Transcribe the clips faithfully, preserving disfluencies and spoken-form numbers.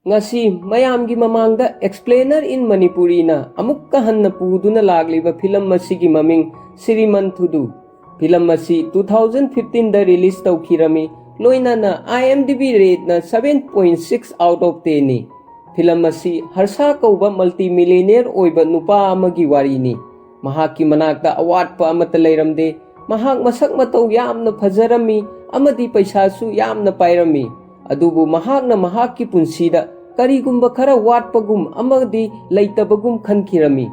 ꯉꯁꯤ ꯃꯌꯥꯝꯒꯤ ꯃꯃꯥꯡꯗ Explainer in Manipuriꯅ ꯑꯃꯨꯛꯀ ꯍꯟꯅ ꯄꯨꯗꯨꯅ ꯂꯥꯛꯂꯤꯕ ꯐꯤꯂꯝ ꯑꯁꯤꯒꯤ ꯃꯃꯤꯡ ꯁ꯭ꯔꯤꯃꯟ ꯊꯨꯗꯨ꯫ ꯐꯤꯂꯝ ꯑꯁꯤ two thousand fifteenꯗ release ꯇꯧꯈꯤꯔꯝꯃꯤ꯫ ꯂꯣꯏꯅꯅ IMDb rateꯅ seven point six out of tenꯅꯤ꯫ ꯐꯤꯂꯝ ꯑꯁꯤ ꯍꯔꯁꯥ ꯀꯧꯕ multi millionaire ꯑꯣꯏꯕ ꯅꯨꯄꯥ ꯑꯃꯒꯤ ꯋꯥꯔꯤꯅꯤ꯫ ꯃꯍꯥꯛꯀꯤ ꯃꯅꯥꯛꯇ ꯑꯋꯥꯠꯄ ꯑꯃꯠꯇ ꯂꯩꯔꯝꯗꯦ꯫ ꯃꯍꯥꯛ ꯃꯁꯛ ꯃꯇꯧ ꯌꯥꯝꯅ ꯐꯖꯔꯝꯃꯤ ꯑꯃꯗꯤ ꯄꯩꯁꯥꯁꯨ ꯌꯥꯝꯅ ꯄꯥꯏꯔꯝꯃꯤ꯫ ꯑꯗꯨꯕꯨ ꯃꯍꯥꯛꯅ ꯃꯍꯥꯛꯀꯤ ꯄꯨꯟꯁꯤꯗ ꯀꯔꯤꯒꯨꯝꯕ ꯈꯔ ꯋꯥꯠꯄꯒꯨꯝ ꯑꯃꯗꯤ ꯂꯩꯇꯕꯒꯨꯝ ꯈꯟꯈꯤꯔꯝꯃꯤ꯫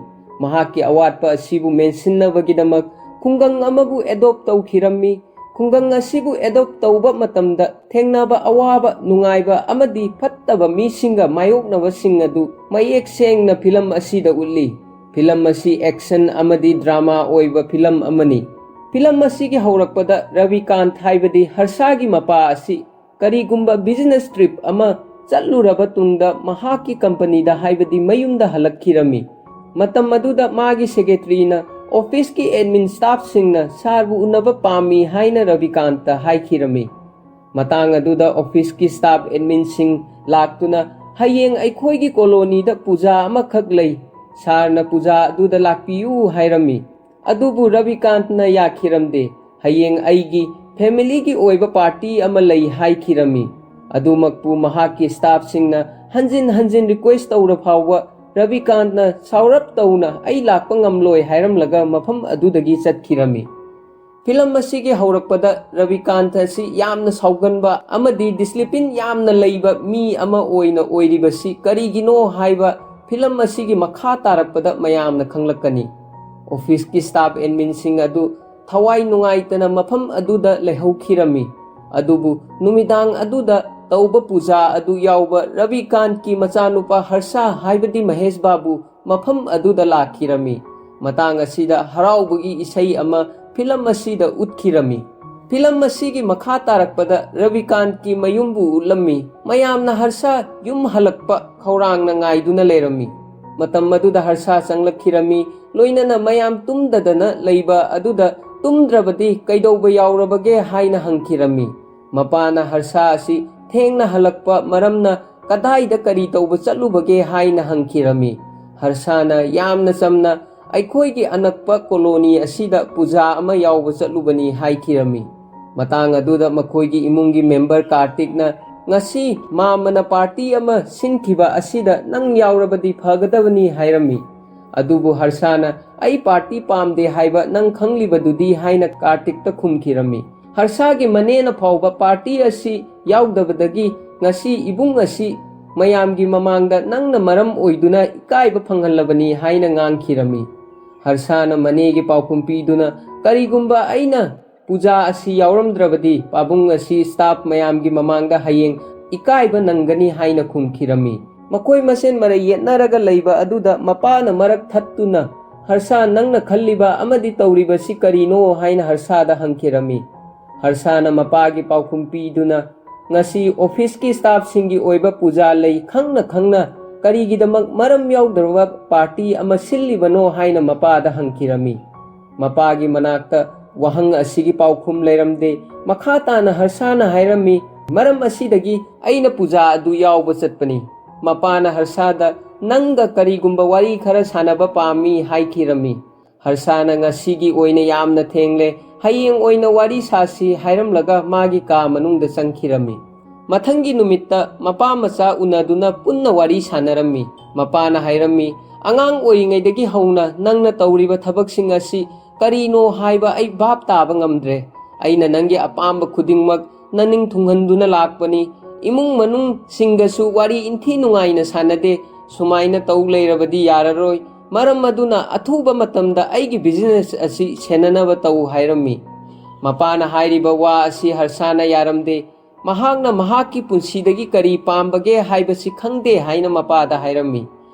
ꯃꯍꯥꯛꯀꯤ ꯑꯋꯥꯠꯄ ꯑꯁꯤꯕꯨ ꯃꯦꯟꯁꯤꯟꯅꯕꯒꯤꯗꯃꯛ ꯈꯨꯡꯒꯪ ꯑꯃꯕꯨ adopt ꯇꯧꯈꯤꯔꯝꯃꯤ꯫ ꯈꯨꯡꯒꯪ ꯑꯁꯤꯕꯨ adopt ꯇꯧꯕ ꯃꯇꯝꯗ ꯊꯦꯡꯅꯕ ꯑꯋꯥꯕ, ꯅꯨꯡꯉꯥꯏꯕ ꯑꯃꯗꯤ ꯐꯠꯇꯕ ꯃꯤꯁꯤꯡꯒ ꯃꯥꯌꯣꯛꯅꯕꯁꯤꯡ ꯑꯗꯨ ꯃꯌꯦꯛ ꯁꯦꯡꯅ ꯐꯤꯂꯝ ꯑꯁꯤꯗ ꯎꯠꯂꯤ꯫ ꯐꯤꯂꯝ ꯑꯁꯤ action ꯑꯃꯗꯤ drama ꯑꯣꯏꯕ ꯐꯤꯂꯝ ꯑꯃꯅꯤ꯫ ꯐꯤꯂꯝ ꯑꯁꯤꯒꯤ ꯍꯧꯔꯛꯄꯗ ꯔꯕꯤꯀꯥꯟꯊ ꯍꯥꯏꯕꯗꯤ ꯍꯔꯁꯥꯒꯤ ꯃꯄꯥ ꯑꯁꯤ ꯀꯔꯤꯒꯨꯝꯕ business trip ꯑꯃ ꯆꯠꯂꯨꯔꯕ ꯇꯨꯡꯗ ꯃꯍꯥꯛꯀꯤ companyꯗ ꯍꯥꯏꯕꯗꯤ ꯃꯌꯨꯝꯗ ꯍꯜꯂꯛꯈꯤꯔꯝꯃꯤ꯫ ꯃꯇꯝ ꯑꯗꯨꯗ ꯃꯥꯒꯤ secretaryꯅ officeꯀꯤ admin staffꯁꯤꯡꯅ sirꯕꯨ ꯎꯅꯕ ꯄꯥꯝꯃꯤ ꯍꯥꯏꯅ ꯔꯕꯤꯀꯥꯟꯇ ꯍꯥꯏꯈꯤꯔꯝꯃꯤ꯫ ꯃꯇꯥꯡ ꯑꯗꯨꯗ officeꯀꯤ staff adminꯁꯤꯡ ꯂꯥꯛꯇꯨꯅ, "ꯍꯌꯦꯡ ꯑꯩꯈꯣꯏꯒꯤ colonyꯗ ꯄꯨꯖꯥ ꯑꯃꯈꯛ ꯂꯩ, sirꯅ ꯄꯨꯖꯥ ꯑꯗꯨꯗ ꯂꯥꯛꯄꯤꯌꯨ" ꯍꯥꯏꯔꯝꯃꯤ꯫ ꯑꯗꯨꯕꯨ ꯔꯕꯤꯀꯥꯟꯇꯅ ꯌꯥꯈꯤꯔꯝꯗꯦ꯫ "ꯍꯌꯦꯡ ꯑꯩꯒꯤ familyꯒꯤ ꯑꯣꯏꯕ party ꯑꯃ ꯂꯩ" ꯍꯥꯏꯈꯤꯔꯝꯃꯤ꯫ ꯑꯗꯨꯃꯛꯄꯨ ꯃꯍꯥꯛꯀꯤ staffꯁꯤꯡꯅ ꯍꯟꯖꯤꯟ ꯍꯟꯖꯤꯟ request ꯇꯧꯔ ꯐꯥꯎꯕ ꯔꯕꯤꯀꯥꯟꯇꯅ ꯁꯥꯎꯔꯞ ꯇꯧꯅ "ꯑꯩ ꯂꯥꯛꯄ ꯉꯝꯂꯣꯏ" ꯍꯥꯏꯔꯝꯂꯒ ꯃꯐꯝ ꯑꯗꯨꯗꯒꯤ ꯆꯠꯈꯤꯔꯝꯃꯤ꯫ ꯐꯤꯂꯝ ꯑꯁꯤꯒꯤ ꯍꯧꯔꯛꯄꯗ ꯔꯕꯤꯀꯥꯟꯇ ꯑꯁꯤ ꯌꯥꯝꯅ ꯁꯥꯎꯒꯟꯕ ꯑꯃꯗꯤ discipline ꯌꯥꯝꯅ ꯂꯩꯕ ꯃꯤ ꯑꯃ ꯑꯣꯏꯅ ꯑꯣꯏꯔꯤꯕꯁꯤ ꯀꯔꯤꯒꯤꯅꯣ ꯍꯥꯏꯕ ꯐꯤꯂꯝ ꯑꯁꯤꯒꯤ ꯃꯈꯥ ꯇꯥꯔꯛꯄꯗ ꯃꯌꯥꯝꯅ ꯈꯪꯂꯛꯀꯅꯤ꯫ Officeꯀꯤ staff adminꯁꯤꯡ ꯑꯗꯨ ꯊꯋꯥꯏ ꯅꯨꯡꯉꯥꯏꯇꯅ ꯃꯐꯝ ꯑꯗꯨꯗ ꯂꯩꯍꯧꯈꯤꯔꯝꯃꯤ꯫ ꯑꯗꯨꯕꯨ ꯅꯨꯃꯤꯗꯥꯡ ꯑꯗꯨꯗ ꯇꯧꯕ ꯄꯨꯖꯥ ꯑꯗꯨ ꯌꯥꯎꯕ ꯔꯕꯤꯀꯥꯟꯇꯀꯤ ꯃꯆꯥꯅꯨꯄꯥ ꯍꯔꯁꯥ ꯍꯥꯏꯕꯗꯤ ꯃꯍꯦꯁ ꯕꯥꯕꯨ ꯃꯐꯝ ꯑꯗꯨꯗ ꯂꯥꯛꯈꯤꯔꯝꯃꯤ꯫ ꯃꯇꯥꯡ ꯑꯁꯤꯗ ꯍꯔꯥꯎꯕꯒꯤ ꯏꯁꯩ ꯑꯃ ꯐꯤꯂꯝ ꯑꯁꯤꯗ ꯎꯠꯈꯤꯔꯝꯃꯤ꯫ ꯐꯤꯂꯝ ꯑꯁꯤꯒꯤ ꯃꯈꯥ ꯇꯥꯔꯛꯄꯗ ꯔꯕꯤꯀꯥꯟꯇꯀꯤ ꯃꯌꯨꯝꯕꯨ ꯎꯠꯂꯝꯃꯤ꯫ ꯃꯌꯥꯝꯅ ꯍꯔꯁꯥ ꯌꯨꯝ ꯍꯜꯂꯛꯄ ꯈꯧꯔꯥꯡꯅ ꯉꯥꯏꯗꯨꯅ ꯂꯩꯔꯝꯃꯤ꯫ ꯃꯇꯝ ꯑꯗꯨꯗ ꯍꯔꯁꯥ ꯆꯪꯂꯛꯈꯤꯔꯝꯃꯤ꯫ ꯂꯣꯏꯅꯅ ꯃꯌꯥꯝ ꯇꯨꯝꯗꯗꯅ ꯂꯩꯕ ꯑꯗꯨꯗ "ꯇꯨꯝꯗ꯭ꯔꯕꯗꯤ ꯀꯩꯗꯧꯕ ꯌꯥꯎꯔꯕꯒꯦ?" ꯍꯥꯏꯅ ꯍꯪꯈꯤꯔꯝꯃꯤ꯫ ꯃꯄꯥꯅ ꯍꯔꯁꯥ ꯑꯁꯤ ꯊꯦꯡꯅ ꯍꯜꯂꯛꯄ ꯃꯔꯝꯅ "ꯀꯗꯥꯏꯗ ꯀꯔꯤ ꯇꯧꯕ ꯆꯠꯂꯨꯕꯒꯦ?" ꯍꯥꯏꯅ ꯍꯪꯈꯤꯔꯝꯃꯤ꯫ ꯍꯔꯁꯥꯅ ꯌꯥꯝꯅ ꯆꯝꯅ, "ꯑꯩꯈꯣꯏꯒꯤ ꯑꯅꯛꯄ ꯀꯣꯂꯣꯅꯤ ꯑꯁꯤꯗ ꯄꯨꯖꯥ ꯑꯃ ꯌꯥꯎꯕ ꯆꯠꯂꯨꯕꯅꯤ" ꯍꯥꯏꯈꯤꯔꯝꯃꯤ꯫ ꯃꯇꯥꯡ ꯑꯗꯨꯗ ꯃꯈꯣꯏꯒꯤ ꯏꯃꯨꯡꯒꯤ ꯃꯦꯝꯕꯔ ꯀꯥꯔꯇꯤꯛꯅ, "ꯉꯁꯤ ꯃꯥꯃꯅ ꯄꯥꯔꯇꯤ ꯑꯃ ꯁꯤꯟꯈꯤꯕ ꯑꯁꯤꯗ ꯅꯪ ꯌꯥꯎꯔꯕꯗꯤ ꯐꯒꯗꯕꯅꯤ" ꯍꯥꯏꯔꯝꯃꯤ꯫ ꯑꯗꯨꯕꯨ ꯍꯔꯁꯥꯅ, "ꯑꯩ ꯄꯥꯔꯇꯤ ꯄꯥꯝꯗꯦ ꯍꯥꯏꯕ ꯅꯪ ꯈꯪꯂꯤꯕꯗꯨꯗꯤ" ꯍꯥꯏꯅ ꯀꯥꯔꯇꯤꯛꯇ ꯈꯨꯝꯈꯤꯔꯝꯃꯤ꯫ ꯍꯔꯁꯥꯒꯤ ꯃꯅꯦꯅ ꯐꯥꯎꯕ ꯄꯥꯔꯇꯤ ꯑꯁꯤ ꯌꯥꯎꯗꯕꯗꯒꯤ ꯉꯁꯤ ꯏꯕꯨꯡ ꯑꯁꯤ ꯃꯌꯥꯝꯒꯤ ꯃꯃꯥꯡꯗ ꯅꯪꯅ ꯃꯔꯝ ꯑꯣꯏꯗꯨꯅ ꯏꯀꯥꯏꯕ ꯐꯪꯍꯜꯂꯕꯅꯤ ꯍꯥꯏꯅ ꯉꯥꯡꯈꯤꯔꯝꯃꯤ꯫ ꯍꯔꯁꯥꯅ ꯃꯅꯦꯒꯤ ꯄꯥꯎꯈꯨꯝ ꯄꯤꯗꯨꯅ, "ꯀꯔꯤꯒꯨꯝꯕ ꯑꯩꯅ ꯄꯨꯖꯥ ꯑꯁꯤ ꯌꯥꯎꯔꯝꯗ꯭ꯔꯕꯗꯤ ꯄꯥꯕꯨꯡ ꯑꯁꯤ ꯁ꯭ꯇꯥꯐ ꯃꯌꯥꯝꯒꯤ ꯃꯃꯥꯡꯗ ꯍꯌꯦꯡ ꯏꯀꯥꯏꯕ ꯅꯪꯒꯅꯤ" ꯍꯥꯏꯅ ꯈꯨꯝꯈꯤꯔꯝꯃꯤ꯫ ꯃꯈꯣꯏ ꯃꯁꯦꯟ ꯃꯔꯩ ꯌꯦꯠꯅꯔꯒ ꯂꯩꯕ ꯑꯗꯨꯗ ꯃꯄꯥꯅ ꯃꯔꯛ ꯊꯠꯇꯨꯅ, "ꯍꯔꯁꯥ, ꯅꯪꯅ ꯈꯜꯂꯤꯕ ꯑꯃꯗꯤ ꯇꯧꯔꯤꯕꯁꯤ ꯀꯔꯤꯅꯣ?" ꯍꯥꯏꯅ ꯍꯔꯁꯥꯗ ꯍꯪꯈꯤꯔꯝꯃꯤ꯫ ꯍꯔꯁꯥꯅ ꯃꯄꯥꯒꯤ ꯄꯥꯎꯈꯨꯝ ꯄꯤꯗꯨꯅ, "ꯉꯁꯤ ꯑꯣꯐꯤꯁꯀꯤ ꯁ꯭ꯇꯥꯐꯁꯤꯡꯒꯤ ꯑꯣꯏꯕ ꯄꯨꯖꯥ ꯂꯩ, ꯈꯪꯅ ꯈꯪꯅ ꯀꯔꯤꯒꯤꯗꯃꯛ ꯃꯔꯝ ꯌꯥꯎꯗ꯭ꯔꯕ ꯄꯥꯔꯇꯤ ꯑꯃ ꯁꯤꯜꯂꯤꯕꯅꯣ?" ꯍꯥꯏꯅ ꯃꯄꯥꯗ ꯍꯪꯈꯤꯔꯝꯃꯤ꯫ ꯃꯄꯥꯒꯤ ꯃꯅꯥꯛꯇ ꯋꯥꯍꯪ ꯑꯁꯤꯒꯤ ꯄꯥꯎꯈꯨꯝ ꯂꯩꯔꯝꯗꯦ꯫ ꯃꯈꯥ ꯇꯥꯅ ꯍꯔꯁꯥꯅ ꯍꯥꯏꯔꯝꯃꯤ, "ꯃꯔꯝ ꯑꯁꯤꯗꯒꯤ ꯑꯩꯅ ꯄꯨꯖꯥ ꯑꯗꯨ ꯌꯥꯎꯕ ꯆꯠꯄꯅꯤ꯫" ꯃꯄꯥꯅ ꯍꯔꯁꯥꯗ, "ꯅꯪꯒ ꯀꯔꯤꯒꯨꯝꯕ ꯋꯥꯔꯤ ꯈꯔ ꯁꯥꯟꯅꯕ ꯄꯥꯝꯃꯤ" ꯍꯥꯏꯈꯤꯔꯝꯃꯤ꯫ ꯍꯔꯁꯥꯅ "ꯉꯁꯤꯒꯤ ꯑꯣꯏꯅ ꯌꯥꯝꯅ ꯊꯦꯡꯂꯦ, ꯍꯌꯦꯡ ꯑꯣꯏꯅ ꯋꯥꯔꯤ ꯁꯥꯁꯤ" ꯍꯥꯏꯔꯝꯂꯒ ꯃꯥꯒꯤ ꯀꯥ ꯃꯅꯨꯡꯗ ꯆꯪꯈꯤꯔꯝꯃꯤ꯫ ꯃꯊꯪꯒꯤ ꯅꯨꯃꯤꯠꯇ ꯃꯄꯥ ꯃꯆꯥ ꯎꯅꯗꯨꯅ ꯄꯨꯟꯅ ꯋꯥꯔꯤ ꯁꯥꯟꯅꯔꯝꯃꯤ꯫ ꯃꯄꯥꯅ ꯍꯥꯏꯔꯝꯃꯤ, "ꯑꯉꯥꯡ ꯑꯣꯏꯔꯤꯉꯩꯗꯒꯤ ꯍꯧꯅ ꯅꯪꯅ ꯇꯧꯔꯤꯕ ꯊꯕꯛꯁꯤꯡ ꯑꯁꯤ ꯀꯔꯤꯅꯣ ꯍꯥꯏꯕ ꯑꯩ ꯚꯥꯞ ꯇꯥꯕ ꯉꯝꯗ꯭ꯔꯦ꯫ ꯑꯩꯅ ꯅꯪꯒꯤ ꯑꯄꯥꯝꯕ ꯈꯨꯗꯤꯡꯃꯛ ꯅꯅꯤꯡ ꯊꯨꯡꯍꯟꯗꯨꯅ ꯂꯥꯛꯄꯅꯤ꯫ ꯏꯃꯨꯡ ꯃꯅꯨꯡꯁꯤꯡꯒꯁꯨ ꯋꯥꯔꯤ ꯏꯟꯊꯤ ꯅꯨꯡꯉꯥꯏꯅ ꯁꯥꯟꯅꯗꯦ꯫ ꯁꯨꯃꯥꯏꯅ ꯇꯧ ꯂꯩꯔꯕꯗꯤ ꯌꯥꯔꯔꯣꯏ꯫ ꯃꯔꯝ ꯑꯗꯨꯅ ꯑꯊꯨꯕ ꯃꯇꯝꯗ ꯑꯩꯒꯤ ꯕꯤꯖꯤꯅꯦꯁ ꯑꯁꯤ ꯁꯦꯟꯅꯅꯕ ꯇꯧ" ꯍꯥꯏꯔꯝꯃꯤ꯫ ꯃꯄꯥꯅ ꯍꯥꯏꯔꯤꯕ ꯋꯥ ꯑꯁꯤ ꯍꯔꯁꯥꯅ ꯌꯥꯔꯝꯗꯦ꯫ ꯃꯍꯥꯛꯅ ꯃꯍꯥꯛꯀꯤ ꯄꯨꯟꯁꯤꯗꯒꯤ ꯀꯔꯤ ꯄꯥꯝꯕꯒꯦ ꯍꯥꯏꯕꯁꯤ ꯈꯪꯗꯦ ꯍꯥꯏꯅ ꯃꯄꯥꯗ ꯍꯥꯏꯔꯝꯃꯤ꯫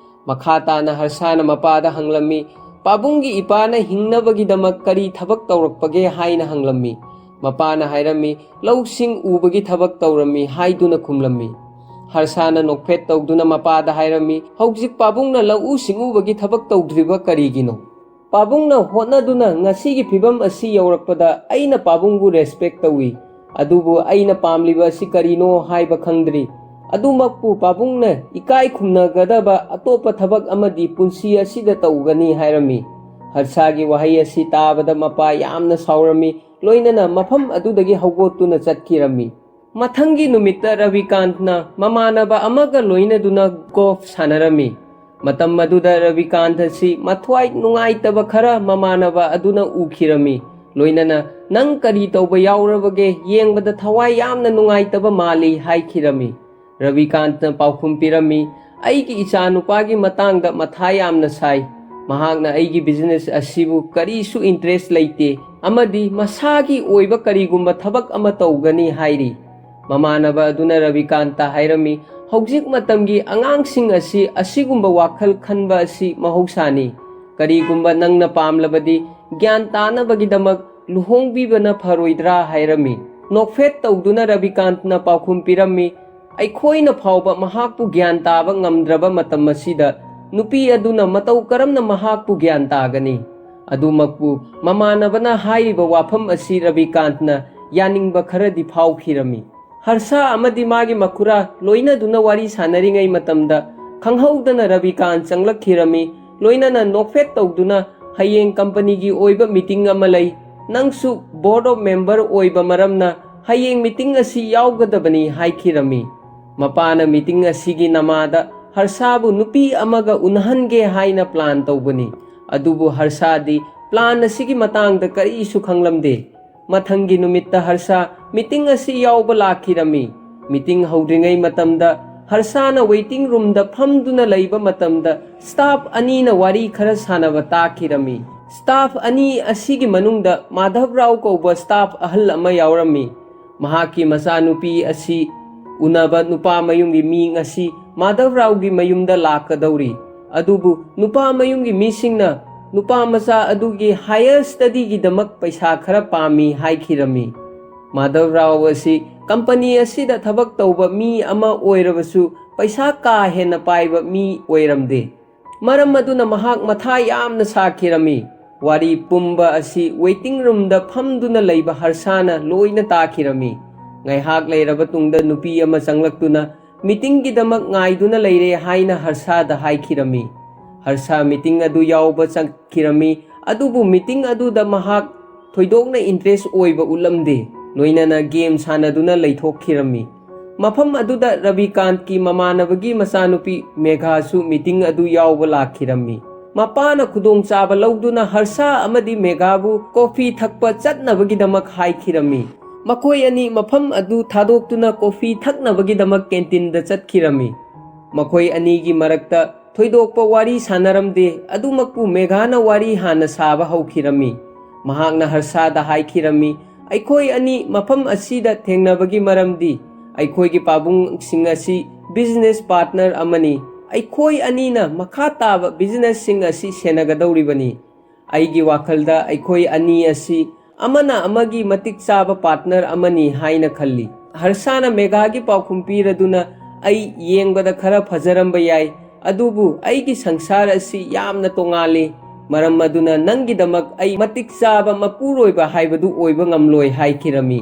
ꯃꯈꯥ ꯇꯥꯅ ꯍꯔꯁꯥꯅ ꯃꯄꯥꯗ ꯍꯪꯂꯝꯃꯤ, "ꯄꯥꯕꯨꯡꯒꯤ ꯏꯄꯥꯅ ꯍꯤꯡꯅꯕꯒꯤꯗꯃꯛ ꯀꯔꯤ ꯊꯕꯛ ꯇꯧꯔꯛꯄꯒꯦ?" ꯍꯥꯏꯅ ꯍꯪꯂꯝꯃꯤ꯫ ꯃꯄꯥꯅ ꯍꯥꯏꯔꯝꯃꯤ, "ꯂꯧꯁꯤꯡ ꯎꯕꯒꯤ ꯊꯕꯛ ꯇꯧꯔꯝꯃꯤ" ꯍꯥꯏꯗꯨꯅ ꯈꯨꯝꯂꯝꯃꯤ꯫ ꯍꯔꯁꯥꯅ ꯅꯣꯛꯐꯦꯠ ꯇꯧꯗꯨꯅ ꯃꯄꯥꯗ ꯍꯥꯏꯔꯝꯃꯤ, "ꯍꯧꯖꯤꯛ ꯄꯥꯕꯨꯡꯅ ꯂꯧꯎ ꯁꯤꯡꯎꯕꯒꯤ ꯊꯕꯛ ꯇꯧꯗ꯭ꯔꯤꯕ ꯀꯔꯤꯒꯤꯅꯣ? ꯄꯥꯕꯨꯡꯅ ꯍꯣꯠꯅꯗꯨꯅ ꯉꯁꯤꯒꯤ ꯐꯤꯕꯝ ꯑꯁꯤ ꯌꯧꯔꯛꯄꯗ ꯑꯩꯅ ꯄꯥꯕꯨꯡꯕꯨ ꯔꯦꯁꯄꯦꯛ ꯇꯧꯏ꯫ ꯑꯗꯨꯕꯨ ꯑꯩꯅ ꯄꯥꯝꯂꯤꯕ ꯑꯁꯤ ꯀꯔꯤꯅꯣ ꯍꯥꯏꯕ ꯈꯪꯗ꯭ꯔꯤ꯫ ꯑꯗꯨꯃꯛꯄꯨ ꯄꯥꯕꯨꯡꯅ ꯏꯀꯥꯏ ꯈꯨꯝꯅꯒꯗꯕ ꯑꯇꯣꯞꯄ ꯊꯕꯛ ꯑꯃꯗꯤ ꯄꯨꯟꯁꯤ ꯑꯁꯤꯗ ꯇꯧꯒꯅꯤ ꯍꯥꯏꯔꯝꯃꯤ꯫ ꯍꯔꯁꯥꯒꯤ ꯋꯥꯍꯩ ꯑꯁꯤ ꯇꯥꯕꯗ ꯃꯄꯥ ꯌꯥꯝꯅ ꯁꯥꯎꯔꯝꯃꯤ, ꯂꯣꯏꯅꯅ ꯃꯐꯝ ꯑꯗꯨꯗꯒꯤ ꯍꯧꯒꯠꯇꯨꯅ ꯆꯠꯈꯤꯔꯝꯃꯤ꯫ ꯃꯊꯪꯒꯤ ꯅꯨꯃꯤꯠꯇ ꯔꯕꯤꯀꯥꯟꯠꯅ ꯃꯃꯥꯟꯅꯕ ꯑꯃꯒ ꯂꯣꯏꯅꯗꯨꯅ ꯒꯣꯜꯐ ꯁꯥꯟꯅꯔꯝꯃꯤ꯫ ꯃꯇꯝ ꯑꯗꯨꯗ ꯔꯕꯤꯀꯥꯟꯊ ꯑꯁꯤ ꯃꯊ꯭ꯋꯥꯏ ꯅꯨꯡꯉꯥꯏꯇꯕ ꯈꯔ ꯃꯃꯥꯟꯅꯕ ꯑꯗꯨꯅ ꯎꯈꯤꯔꯝꯃꯤ꯫ ꯂꯣꯏꯅꯅ, "ꯅꯪ ꯀꯔꯤ ꯇꯧꯕ ꯌꯥꯎꯔꯕꯒꯦ? ꯌꯦꯡꯕꯗ ꯊꯋꯥꯏ ꯌꯥꯝꯅ ꯅꯨꯡꯉꯥꯏꯇꯕ ꯃꯥꯜꯂꯤ" ꯍꯥꯏꯈꯤꯔꯝꯃꯤ꯫ ꯔꯕꯤꯀꯥꯟꯊꯅ ꯄꯥꯎꯈꯨꯝ ꯄꯤꯔꯝꯃꯤ, "ꯑꯩꯒꯤ ꯏꯆꯥꯅꯨꯄꯥꯒꯤ ꯃꯇꯥꯡꯗ ꯃꯊꯥ ꯌꯥꯝꯅ ꯁꯥꯏ꯫ ꯃꯍꯥꯛꯅ ꯑꯩꯒꯤ ꯕꯤꯖꯤꯅꯦꯁ ꯑꯁꯤꯕꯨ ꯀꯔꯤꯁꯨ ꯏꯟꯇꯔꯦꯁ ꯂꯩꯇꯦ ꯑꯃꯗꯤ ꯃꯁꯥꯒꯤ ꯑꯣꯏꯕ ꯀꯔꯤꯒꯨꯝꯕ ꯊꯕꯛ ꯑꯃ ꯇꯧꯒꯅꯤ ꯍꯥꯏꯔꯤ"꯫ ꯃꯃꯥꯟꯅꯕ ꯑꯗꯨꯅ ꯔꯕꯤꯀꯥꯟꯇ ꯍꯥꯏꯔꯝꯃꯤ, "ꯍꯧꯖꯤꯛ ꯃꯇꯝꯒꯤ ꯑꯉꯥꯡꯁꯤꯡ ꯑꯁꯤ ꯑꯁꯤꯒꯨꯝꯕ ꯋꯥꯈꯜ ꯈꯟꯕ ꯑꯁꯤ ꯃꯍꯧꯁꯥꯅꯤ꯫ ꯀꯔꯤꯒꯨꯝꯕ ꯅꯪꯅ ꯄꯥꯝꯂꯕꯗꯤ ꯒ꯭ꯌꯥꯟ ꯇꯥꯅꯕꯒꯤꯗꯃꯛ ꯂꯨꯍꯣꯡꯕꯤꯕꯅ ꯐꯔꯣꯏꯗ꯭ꯔꯥ?" ꯍꯥꯏꯔꯝꯃꯤ꯫ ꯅꯣꯛꯐꯦꯠ ꯇꯧꯗꯨꯅ ꯔꯕꯤꯀꯥꯟꯇꯅ ꯄꯥꯎꯈꯨꯝ ꯄꯤꯔꯝꯃꯤ, "ꯑꯩꯈꯣꯏꯅ ꯐꯥꯎꯕ ꯃꯍꯥꯛꯄꯨ ꯒ꯭ꯌꯥꯟ ꯇꯥꯕ ꯉꯝꯗ꯭ꯔꯕ ꯃꯇꯝ ꯑꯁꯤꯗ ꯅꯨꯄꯤ ꯑꯗꯨꯅ ꯃꯇꯧ ꯀꯔꯝꯅ ꯃꯍꯥꯛꯄꯨ ꯒ꯭ꯌꯥꯟ ꯇꯥꯒꯅꯤ?" ꯑꯗꯨꯃꯛꯄꯨ ꯃꯃꯥꯟꯅꯕꯅ ꯍꯥꯏꯔꯤꯕ ꯋꯥꯐꯝ ꯑꯁꯤ ꯔꯕꯤꯀꯥꯟꯇꯅ ꯌꯥꯅꯤꯡꯕ ꯈꯔꯗꯤ ꯐꯥꯎꯈꯤꯔꯝꯃꯤ꯫ ꯍꯔꯁꯥ ꯑꯃꯗꯤ ꯃꯥꯒꯤ ꯃꯈꯨꯔꯥ ꯂꯣꯏꯅꯗꯨꯅ ꯋꯥꯔꯤ ꯁꯥꯟꯅꯔꯤꯉꯩ ꯃꯇꯝꯗ ꯈꯪꯍꯧꯗꯅ ꯔꯕꯤꯀꯥꯟ ꯆꯪꯂꯛꯈꯤꯔꯝꯃꯤ꯫ ꯂꯣꯏꯅꯅ ꯅꯣꯛꯐꯦꯠ ꯇꯧꯗꯨꯅ, "ꯍꯌꯦꯡ ꯀꯝꯄꯅꯤꯒꯤ ꯑꯣꯏꯕ ꯃꯤꯇꯤꯡ ꯑꯃ ꯂꯩ, ꯅꯪꯁꯨ ꯕꯣꯔꯗ ꯑꯣꯐ ꯃꯦꯝꯕꯔ ꯑꯣꯏꯕ ꯃꯔꯝꯅ ꯍꯌꯦꯡ ꯃꯤꯇꯤꯡ ꯑꯁꯤ ꯌꯥꯎꯒꯗꯕꯅꯤ" ꯍꯥꯏꯈꯤꯔꯝꯃꯤ꯫ ꯃꯄꯥꯅ ꯃꯤꯇꯤꯡ ꯑꯁꯤꯒꯤ ꯅꯃꯥꯗ ꯍꯔꯁꯥꯕꯨ ꯅꯨꯄꯤ ꯑꯃꯒ ꯎꯅꯍꯟꯒꯦ ꯍꯥꯏꯅ ꯄ꯭ꯂꯥꯟ ꯇꯧꯕꯅꯤ꯫ ꯑꯗꯨꯕꯨ ꯍꯔꯁꯥꯗꯤ ꯄ꯭ꯂꯥꯟ ꯑꯁꯤꯒꯤ ꯃꯇꯥꯡꯗ ꯀꯔꯤꯁꯨ ꯈꯪꯂꯝꯗꯦ꯫ ꯃꯊꯪꯒꯤ ꯅꯨꯃꯤꯠꯇ ꯍꯔꯁꯥ ꯃꯤꯇꯤꯡ ꯑꯁꯤ ꯌꯥꯎꯕ ꯂꯥꯛꯈꯤꯔꯝꯃꯤ꯫ ꯃꯤꯇꯤꯡ ꯍꯧꯗ꯭ꯔꯤꯉꯩ ꯃꯇꯝꯗ ꯍꯔꯁꯥꯅ ꯋꯦꯇꯤꯡ ꯔꯨꯝꯗ ꯐꯝꯗꯨꯅ ꯂꯩꯕ ꯃꯇꯝꯗ ꯁ꯭ꯇꯥꯐ ꯑꯅꯤꯅ ꯋꯥꯔꯤ ꯈꯔ ꯁꯥꯟꯅꯕ ꯇꯥꯈꯤꯔꯝꯃꯤ꯫ ꯁ꯭ꯇꯥꯐ ꯑꯅꯤ ꯑꯁꯤꯒꯤ ꯃꯅꯨꯡꯗ ꯃꯥꯙꯕꯔꯥꯎ ꯀꯧꯕ ꯁ꯭ꯇꯥꯐ ꯑꯍꯜ ꯑꯃ ꯌꯥꯎꯔꯝꯃꯤ꯫ ꯃꯍꯥꯛꯀꯤ ꯃꯆꯥꯅꯨꯄꯤ ꯑꯁꯤ ꯎꯅꯕ ꯅꯨꯄꯥ ꯃꯌꯨꯝꯒꯤ ꯃꯤ ꯉꯁꯤ ꯃꯥꯙꯕꯔꯥꯎꯒꯤ ꯃꯌꯨꯝꯗ ꯂꯥꯛꯀꯗꯧꯔꯤ꯫ ꯑꯗꯨꯕꯨ ꯅꯨꯄꯥ ꯃꯌꯨꯝꯒꯤ ꯃꯤꯁꯤꯡꯅ ꯅꯨꯄꯥ ꯃꯆꯥ ꯑꯗꯨꯒꯤ ꯍꯥꯌꯔ ꯁ꯭ꯇꯗꯤꯒꯤꯗꯃꯛ ꯄꯩꯁꯥ ꯈꯔ ꯄꯥꯝꯃꯤ ꯍꯥꯏꯈꯤꯔꯝꯃꯤ꯫ ꯃꯥꯙꯕꯔꯥꯎ ꯑꯁꯤ ꯀꯝꯄꯅꯤ ꯑꯁꯤꯗ ꯊꯕꯛ ꯇꯧꯕ ꯃꯤ ꯑꯃ ꯑꯣꯏꯔꯕꯁꯨ ꯄꯩꯁꯥ ꯀꯥ ꯍꯦꯟꯅ ꯄꯥꯏꯕ ꯃꯤ ꯑꯣꯏꯔꯝꯗꯦ꯫ ꯃꯔꯝ ꯑꯗꯨꯅ ꯃꯍꯥꯛ ꯃꯊꯥ ꯌꯥꯝꯅ ꯁꯥꯈꯤꯔꯝꯃꯤ꯫ ꯋꯥꯔꯤ ꯄꯨꯝꯕ ꯑꯁꯤ ꯋꯦꯇꯤꯡ ꯔꯨꯝꯗ ꯐꯝꯗꯨꯅ ꯂꯩꯕ ꯍꯔꯁꯥꯅ ꯂꯣꯏꯅ ꯇꯥꯈꯤꯔꯝꯃꯤ꯫ ꯉꯥꯏꯍꯥꯛ ꯂꯩꯔꯕ ꯇꯨꯡꯗ ꯅꯨꯄꯤ ꯑꯃ ꯆꯪꯂꯛꯇꯨꯅ, ꯃꯤꯇꯤꯡꯒꯤꯗꯃꯛ ꯉꯥꯏꯗꯨꯅ ꯂꯩꯔꯦ ꯍꯥꯏꯅ ꯍꯔꯁꯥꯗ ꯍꯥꯏꯈꯤꯔꯝꯃꯤ꯫ ꯍꯔꯁꯥ ꯃꯤꯇꯤꯡ ꯑꯗꯨ ꯌꯥꯎꯕ ꯆꯠꯈꯤꯔꯝꯃꯤ, ꯑꯗꯨꯕꯨ ꯃꯤꯇꯤꯡ ꯑꯗꯨꯗ ꯃꯍꯥꯛ ꯊꯣꯏꯗꯣꯛꯅ ꯏꯟꯇꯔꯦꯁ ꯑꯣꯏꯕ ꯎꯠꯂꯝꯗꯦ, ꯂꯣꯏꯅꯅ ꯒꯦꯝ ꯁꯥꯟꯅꯗꯨꯅ ꯂꯩꯊꯣꯛꯈꯤꯔꯝꯃꯤ꯫ ꯃꯐꯝ ꯑꯗꯨꯗ ꯔꯕꯤꯀꯥꯟꯠꯀꯤ ꯃꯃꯥꯟꯅꯕꯒꯤ ꯃꯆꯥꯅꯨꯄꯤ ꯃꯦꯘꯥꯁꯨ ꯃꯤꯇꯤꯡ ꯑꯗꯨ ꯌꯥꯎꯕ ꯂꯥꯛꯈꯤꯔꯝꯃꯤ꯫ ꯃꯄꯥꯅ ꯈꯨꯗꯣꯡꯆꯥꯕ ꯂꯧꯗꯨꯅ ꯍꯔꯁꯥ ꯑꯃꯗꯤ ꯃꯦꯘꯥꯕꯨ ꯀꯣꯐꯤ ꯊꯛꯄ ꯆꯠꯅꯕꯒꯤꯗꯃꯛ ꯍꯥꯏꯈꯤꯔꯝꯃꯤ꯫ ꯃꯈꯣꯏ ꯑꯅꯤ ꯃꯐꯝ ꯑꯗꯨ ꯊꯥꯗꯣꯛꯇꯨꯅ ꯀꯣꯐꯤ ꯊꯛꯅꯕꯒꯤꯗꯃꯛ ꯀꯦꯟꯇꯤꯟꯗ ꯆꯠꯈꯤꯔꯝꯃꯤ꯫ ꯃꯈꯣꯏ ꯑꯅꯤꯒꯤ ꯃꯔꯛꯇ ꯊꯣꯏꯗꯣꯛꯄ ꯋꯥꯔꯤ ꯁꯥꯟꯅꯔꯝꯗꯦ, ꯑꯗꯨꯃꯛꯄꯨ ꯃꯦꯘꯥꯅ ꯋꯥꯔꯤ ꯍꯥꯟꯅ ꯁꯥꯕ ꯍꯧꯈꯤꯔꯝꯃꯤ꯫ ꯃꯍꯥꯛꯅ ꯍꯔꯁꯥꯗ ꯍꯥꯏꯈꯤꯔꯝꯃꯤ, "ꯑꯩꯈꯣꯏ ꯑꯅꯤ ꯃꯐꯝ ꯑꯁꯤꯗ ꯊꯦꯡꯅꯕꯒꯤ ꯃꯔꯝꯗꯤ ꯑꯩꯈꯣꯏꯒꯤ ꯄꯥꯕꯨꯡꯁꯤꯡ ꯑꯁꯤ ꯕꯤꯖꯤꯅꯦꯁ ꯄꯥꯔꯠꯅꯔ ꯑꯃꯅꯤ꯫ ꯑꯩꯈꯣꯏ ꯑꯅꯤꯅ ꯃꯈꯥ ꯇꯥꯕ ꯕꯤꯖꯤꯅꯦꯁꯁꯤꯡ ꯑꯁꯤ ꯁꯦꯟꯅꯒꯗꯧꯔꯤꯕꯅꯤ꯫ ꯑꯩꯒꯤ ꯋꯥꯈꯜꯗ ꯑꯩꯈꯣꯏ ꯑꯅꯤ ꯑꯁꯤ ꯑꯃꯅ ꯑꯃꯒꯤ ꯃꯇꯤꯛ ꯆꯥꯕ ꯄꯥꯔꯠꯅꯔ ꯑꯃꯅꯤ ꯍꯥꯏꯅ ꯈꯜꯂꯤ꯫" ꯍꯔꯁꯥꯅ ꯃꯦꯘꯥꯒꯤ ꯄꯥꯎꯈꯨꯝ ꯄꯤꯔꯗꯨꯅ, "ꯑꯩ ꯌꯦꯡꯕꯗ ꯈꯔ ꯐꯖꯔꯝꯕ ꯌꯥꯏ, ꯑꯗꯨꯕꯨ ꯑꯩꯒꯤ ꯁꯪꯁꯥꯔ ꯑꯁꯤ ꯌꯥꯝꯅ ꯇꯣꯉꯥꯜꯂꯤ꯫ ꯃꯔꯝ ꯑꯗꯨꯅ ꯅꯪꯒꯤꯗꯃꯛ ꯑꯩ ꯃꯇꯤꯛ ꯆꯥꯕ ꯃꯄꯨꯔꯣꯏꯕ ꯍꯥꯏꯕꯗꯨ ꯑꯣꯏꯕ ꯉꯝꯂꯣꯏ" ꯍꯥꯏꯈꯤꯔꯝꯃꯤ꯫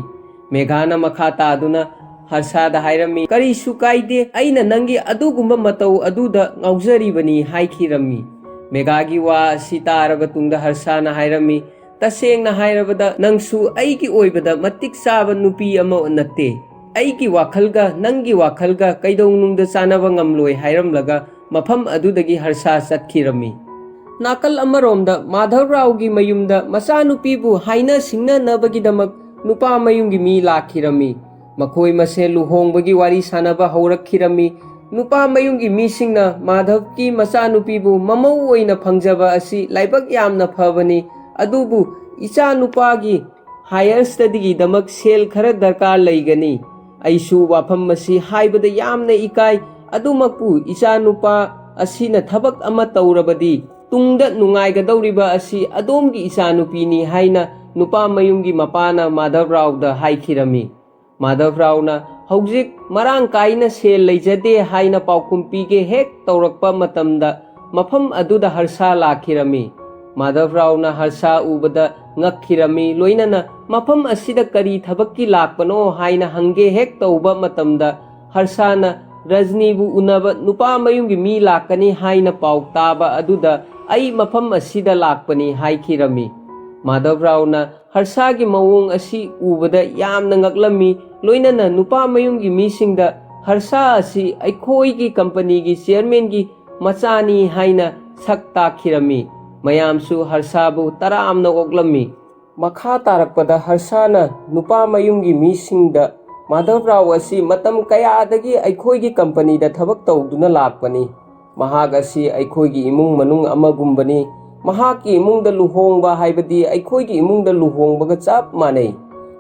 ꯃꯦꯘꯥꯅ ꯃꯈꯥ ꯇꯥꯗꯨꯅ ꯍꯔꯁꯥꯗ ꯍꯥꯏꯔꯝꯃꯤ, "ꯀꯔꯤꯁꯨ ꯀꯥꯏꯗꯦ, ꯑꯩꯅ ꯅꯪꯒꯤ ꯑꯗꯨꯒꯨꯝꯕ ꯃꯇꯧ ꯑꯗꯨꯗ ꯉꯥꯎꯖꯔꯤꯕꯅꯤ" ꯍꯥꯏꯈꯤꯔꯝꯃꯤ꯫ ꯃꯦꯘꯥꯒꯤ ꯋꯥ ꯑꯁꯤ ꯇꯥꯔꯕ ꯇꯨꯡꯗ ꯍꯔꯁꯥꯅ ꯍꯥꯏꯔꯝꯃꯤ, "ꯇꯁꯦꯡꯅ ꯍꯥꯏꯔꯕꯗ ꯅꯪꯁꯨ ꯑꯩꯒꯤ ꯑꯣꯏꯕꯗ ꯃꯇꯤꯛ ꯆꯥꯕ ꯅꯨꯄꯤ ꯑꯃ ꯅꯠꯇꯦ꯫ ꯑꯩꯒꯤ ꯋꯥꯈꯜꯒ ꯅꯪꯒꯤ ꯋꯥꯈꯜꯒ ꯀꯩꯗꯧꯅꯨꯡꯗ ꯆꯥꯟꯅꯕ ꯉꯝꯂꯣꯏ" ꯍꯥꯏꯔꯝꯂꯒ ꯃꯐꯝ ꯑꯗꯨꯗꯒꯤ ꯍꯔꯁꯥ ꯆꯠꯈꯤꯔꯝꯃꯤ꯫ ꯅꯥꯀꯜ ꯑꯃꯔꯣꯝꯗ ꯃꯥꯙꯕꯔꯥꯎꯒꯤ ꯃꯌꯨꯝꯗ ꯃꯆꯥꯅꯨꯄꯤꯕꯨ ꯍꯥꯏꯅ ꯁꯤꯡꯅꯅꯕꯒꯤꯗꯃꯛ ꯅꯨꯄꯥ ꯃꯌꯨꯝꯒꯤ ꯃꯤ ꯂꯥꯛꯈꯤꯔꯝꯃꯤ꯫ ꯃꯈꯣꯏ ꯃꯁꯦꯜ ꯂꯨꯍꯣꯡꯕꯒꯤ ꯋꯥꯔꯤ ꯁꯥꯟꯅꯕ ꯍꯧꯔꯛꯈꯤꯔꯝꯃꯤ꯫ ꯅꯨꯄꯥ ꯃꯌꯨꯝꯒꯤ ꯃꯤꯁꯤꯡꯅ ꯃꯥꯙꯕꯀꯤ ꯃꯆꯥꯅꯨꯄꯤꯕꯨ ꯃꯃꯧ ꯑꯣꯏꯅ ꯐꯪꯖꯕ ꯑꯁꯤ ꯂꯥꯏꯕꯛ ꯌꯥꯝꯅ ꯐꯕꯅꯤ, ꯑꯗꯨꯕꯨ ꯏꯆꯥ ꯅꯨꯄꯥꯒꯤ ꯍꯥꯌꯔ ꯁ꯭ꯇꯗꯤꯒꯤꯗꯃꯛ ꯁꯦꯜ ꯈꯔ ꯗꯔꯀꯥꯔ ꯂꯩꯒꯅꯤ꯫ ꯑꯩꯁꯨ ꯋꯥꯐꯝ ꯑꯁꯤ ꯍꯥꯏꯕꯗ ꯌꯥꯝꯅ ꯏꯀꯥꯏ, ꯑꯗꯨꯃꯛꯄꯨ ꯏꯆꯥ ꯅꯨꯄꯥ ꯑꯁꯤꯅ ꯊꯕꯛ ꯑꯃ ꯇꯧꯔꯕꯗꯤ ꯇꯨꯡꯗ ꯅꯨꯡꯉꯥꯏꯒꯗꯧꯔꯤꯕ ꯑꯁꯤ ꯑꯗꯣꯝꯒꯤ ꯏꯆꯥꯅꯨꯄꯤꯅꯤ ꯍꯥꯏꯅ ꯅꯨꯄꯥ ꯃꯌꯨꯝꯒꯤ ꯃꯄꯥꯅ ꯃꯥꯙꯕꯔꯥꯎꯗ ꯍꯥꯏꯈꯤꯔꯝꯃꯤ꯫ ꯃꯥꯙꯕꯔꯥꯎꯅ ꯍꯧꯖꯤꯛ ꯃꯔꯥꯡ ꯀꯥꯏꯅ ꯁꯦꯜ ꯂꯩꯖꯗꯦ ꯍꯥꯏꯅ ꯄꯥꯎꯈꯨꯝ ꯄꯤꯒꯦ ꯍꯦꯛ ꯇꯧꯔꯛꯄ ꯃꯇꯝꯗ ꯃꯐꯝ ꯑꯗꯨꯗ ꯍꯔꯁꯥ ꯂꯥꯛꯈꯤꯔꯝꯃꯤ꯫ ꯃꯥꯙꯕꯔꯥꯎꯅ ꯍꯔꯁꯥ ꯎꯕꯗ ꯉꯛꯈꯤꯔꯝꯃꯤ, ꯂꯣꯏꯅꯅ ꯃꯐꯝ ꯑꯁꯤꯗ ꯀꯔꯤ ꯊꯕꯛꯀꯤ ꯂꯥꯛꯄꯅꯣ ꯍꯥꯏꯅ ꯍꯪꯒꯦ ꯍꯦꯛ ꯇꯧꯕ ꯃꯇꯝꯗ ꯍꯔꯁꯥꯅ ꯔꯖꯅꯤꯕꯨ ꯎꯅꯕ ꯅꯨꯄꯥ ꯃꯌꯨꯝꯒꯤ ꯃꯤ ꯂꯥꯛꯀꯅꯤ ꯍꯥꯏꯅ ꯄꯥꯎ ꯇꯥꯕ ꯑꯗꯨꯗ ꯑꯩ ꯃꯐꯝ ꯑꯁꯤꯗ ꯂꯥꯛꯄꯅꯤ ꯍꯥꯏꯈꯤꯔꯝꯃꯤ꯫ ꯃꯥꯙꯕꯔꯥꯎꯅ ꯍꯔꯁꯥꯒꯤ ꯃꯑꯣꯡ ꯑꯁꯤ ꯎꯕꯗ ꯌꯥꯝꯅ ꯉꯛꯂꯝꯃꯤ, ꯂꯣꯏꯅꯅ ꯅꯨꯄꯥ ꯃꯌꯨꯝꯒꯤ ꯃꯤꯁꯤꯡꯗ ꯍꯔꯁꯥ ꯑꯁꯤ ꯑꯩꯈꯣꯏꯒꯤ ꯀꯝꯄꯅꯤꯒꯤ ꯆꯤꯌꯔꯃꯦꯟꯒꯤ ꯃꯆꯥꯅꯤ ꯍꯥꯏꯅ ꯁꯛ ꯇꯥꯛꯈꯤꯔꯝꯃꯤ꯫ ꯃꯌꯥꯝꯁꯨ ꯍꯔꯁꯥꯕꯨ ꯇꯔꯥꯝꯅ ꯑꯣꯛꯂꯝꯃꯤ꯫ ꯃꯈꯥ ꯇꯥꯔꯛꯄꯗ ꯍꯔꯁꯥꯅ ꯅꯨꯄꯥ ꯃꯌꯨꯝꯒꯤ ꯃꯤꯁꯤꯡꯗ, "ꯃꯥꯙꯕꯔꯥꯎ ꯑꯁꯤ ꯃꯇꯝ ꯀꯌꯥꯗꯒꯤ ꯑꯩꯈꯣꯏꯒꯤ ꯀꯝꯄꯅꯤꯗ ꯊꯕꯛ ꯇꯧꯗꯨꯅ ꯂꯥꯛꯄꯅꯤ꯫ ꯃꯍꯥꯛ ꯑꯁꯤ ꯑꯩꯈꯣꯏꯒꯤ ꯏꯃꯨꯡ ꯃꯅꯨꯡ ꯑꯃꯒꯨꯝꯕꯅꯤ꯫ ꯃꯍꯥꯛꯀꯤ ꯏꯃꯨꯡꯗ ꯂꯨꯍꯣꯡꯕ ꯍꯥꯏꯕꯗꯤ ꯑꯩꯈꯣꯏꯒꯤ ꯏꯃꯨꯡꯗ ꯂꯨꯍꯣꯡꯕꯒ ꯆꯞ ꯃꯥꯟꯅꯩ꯫"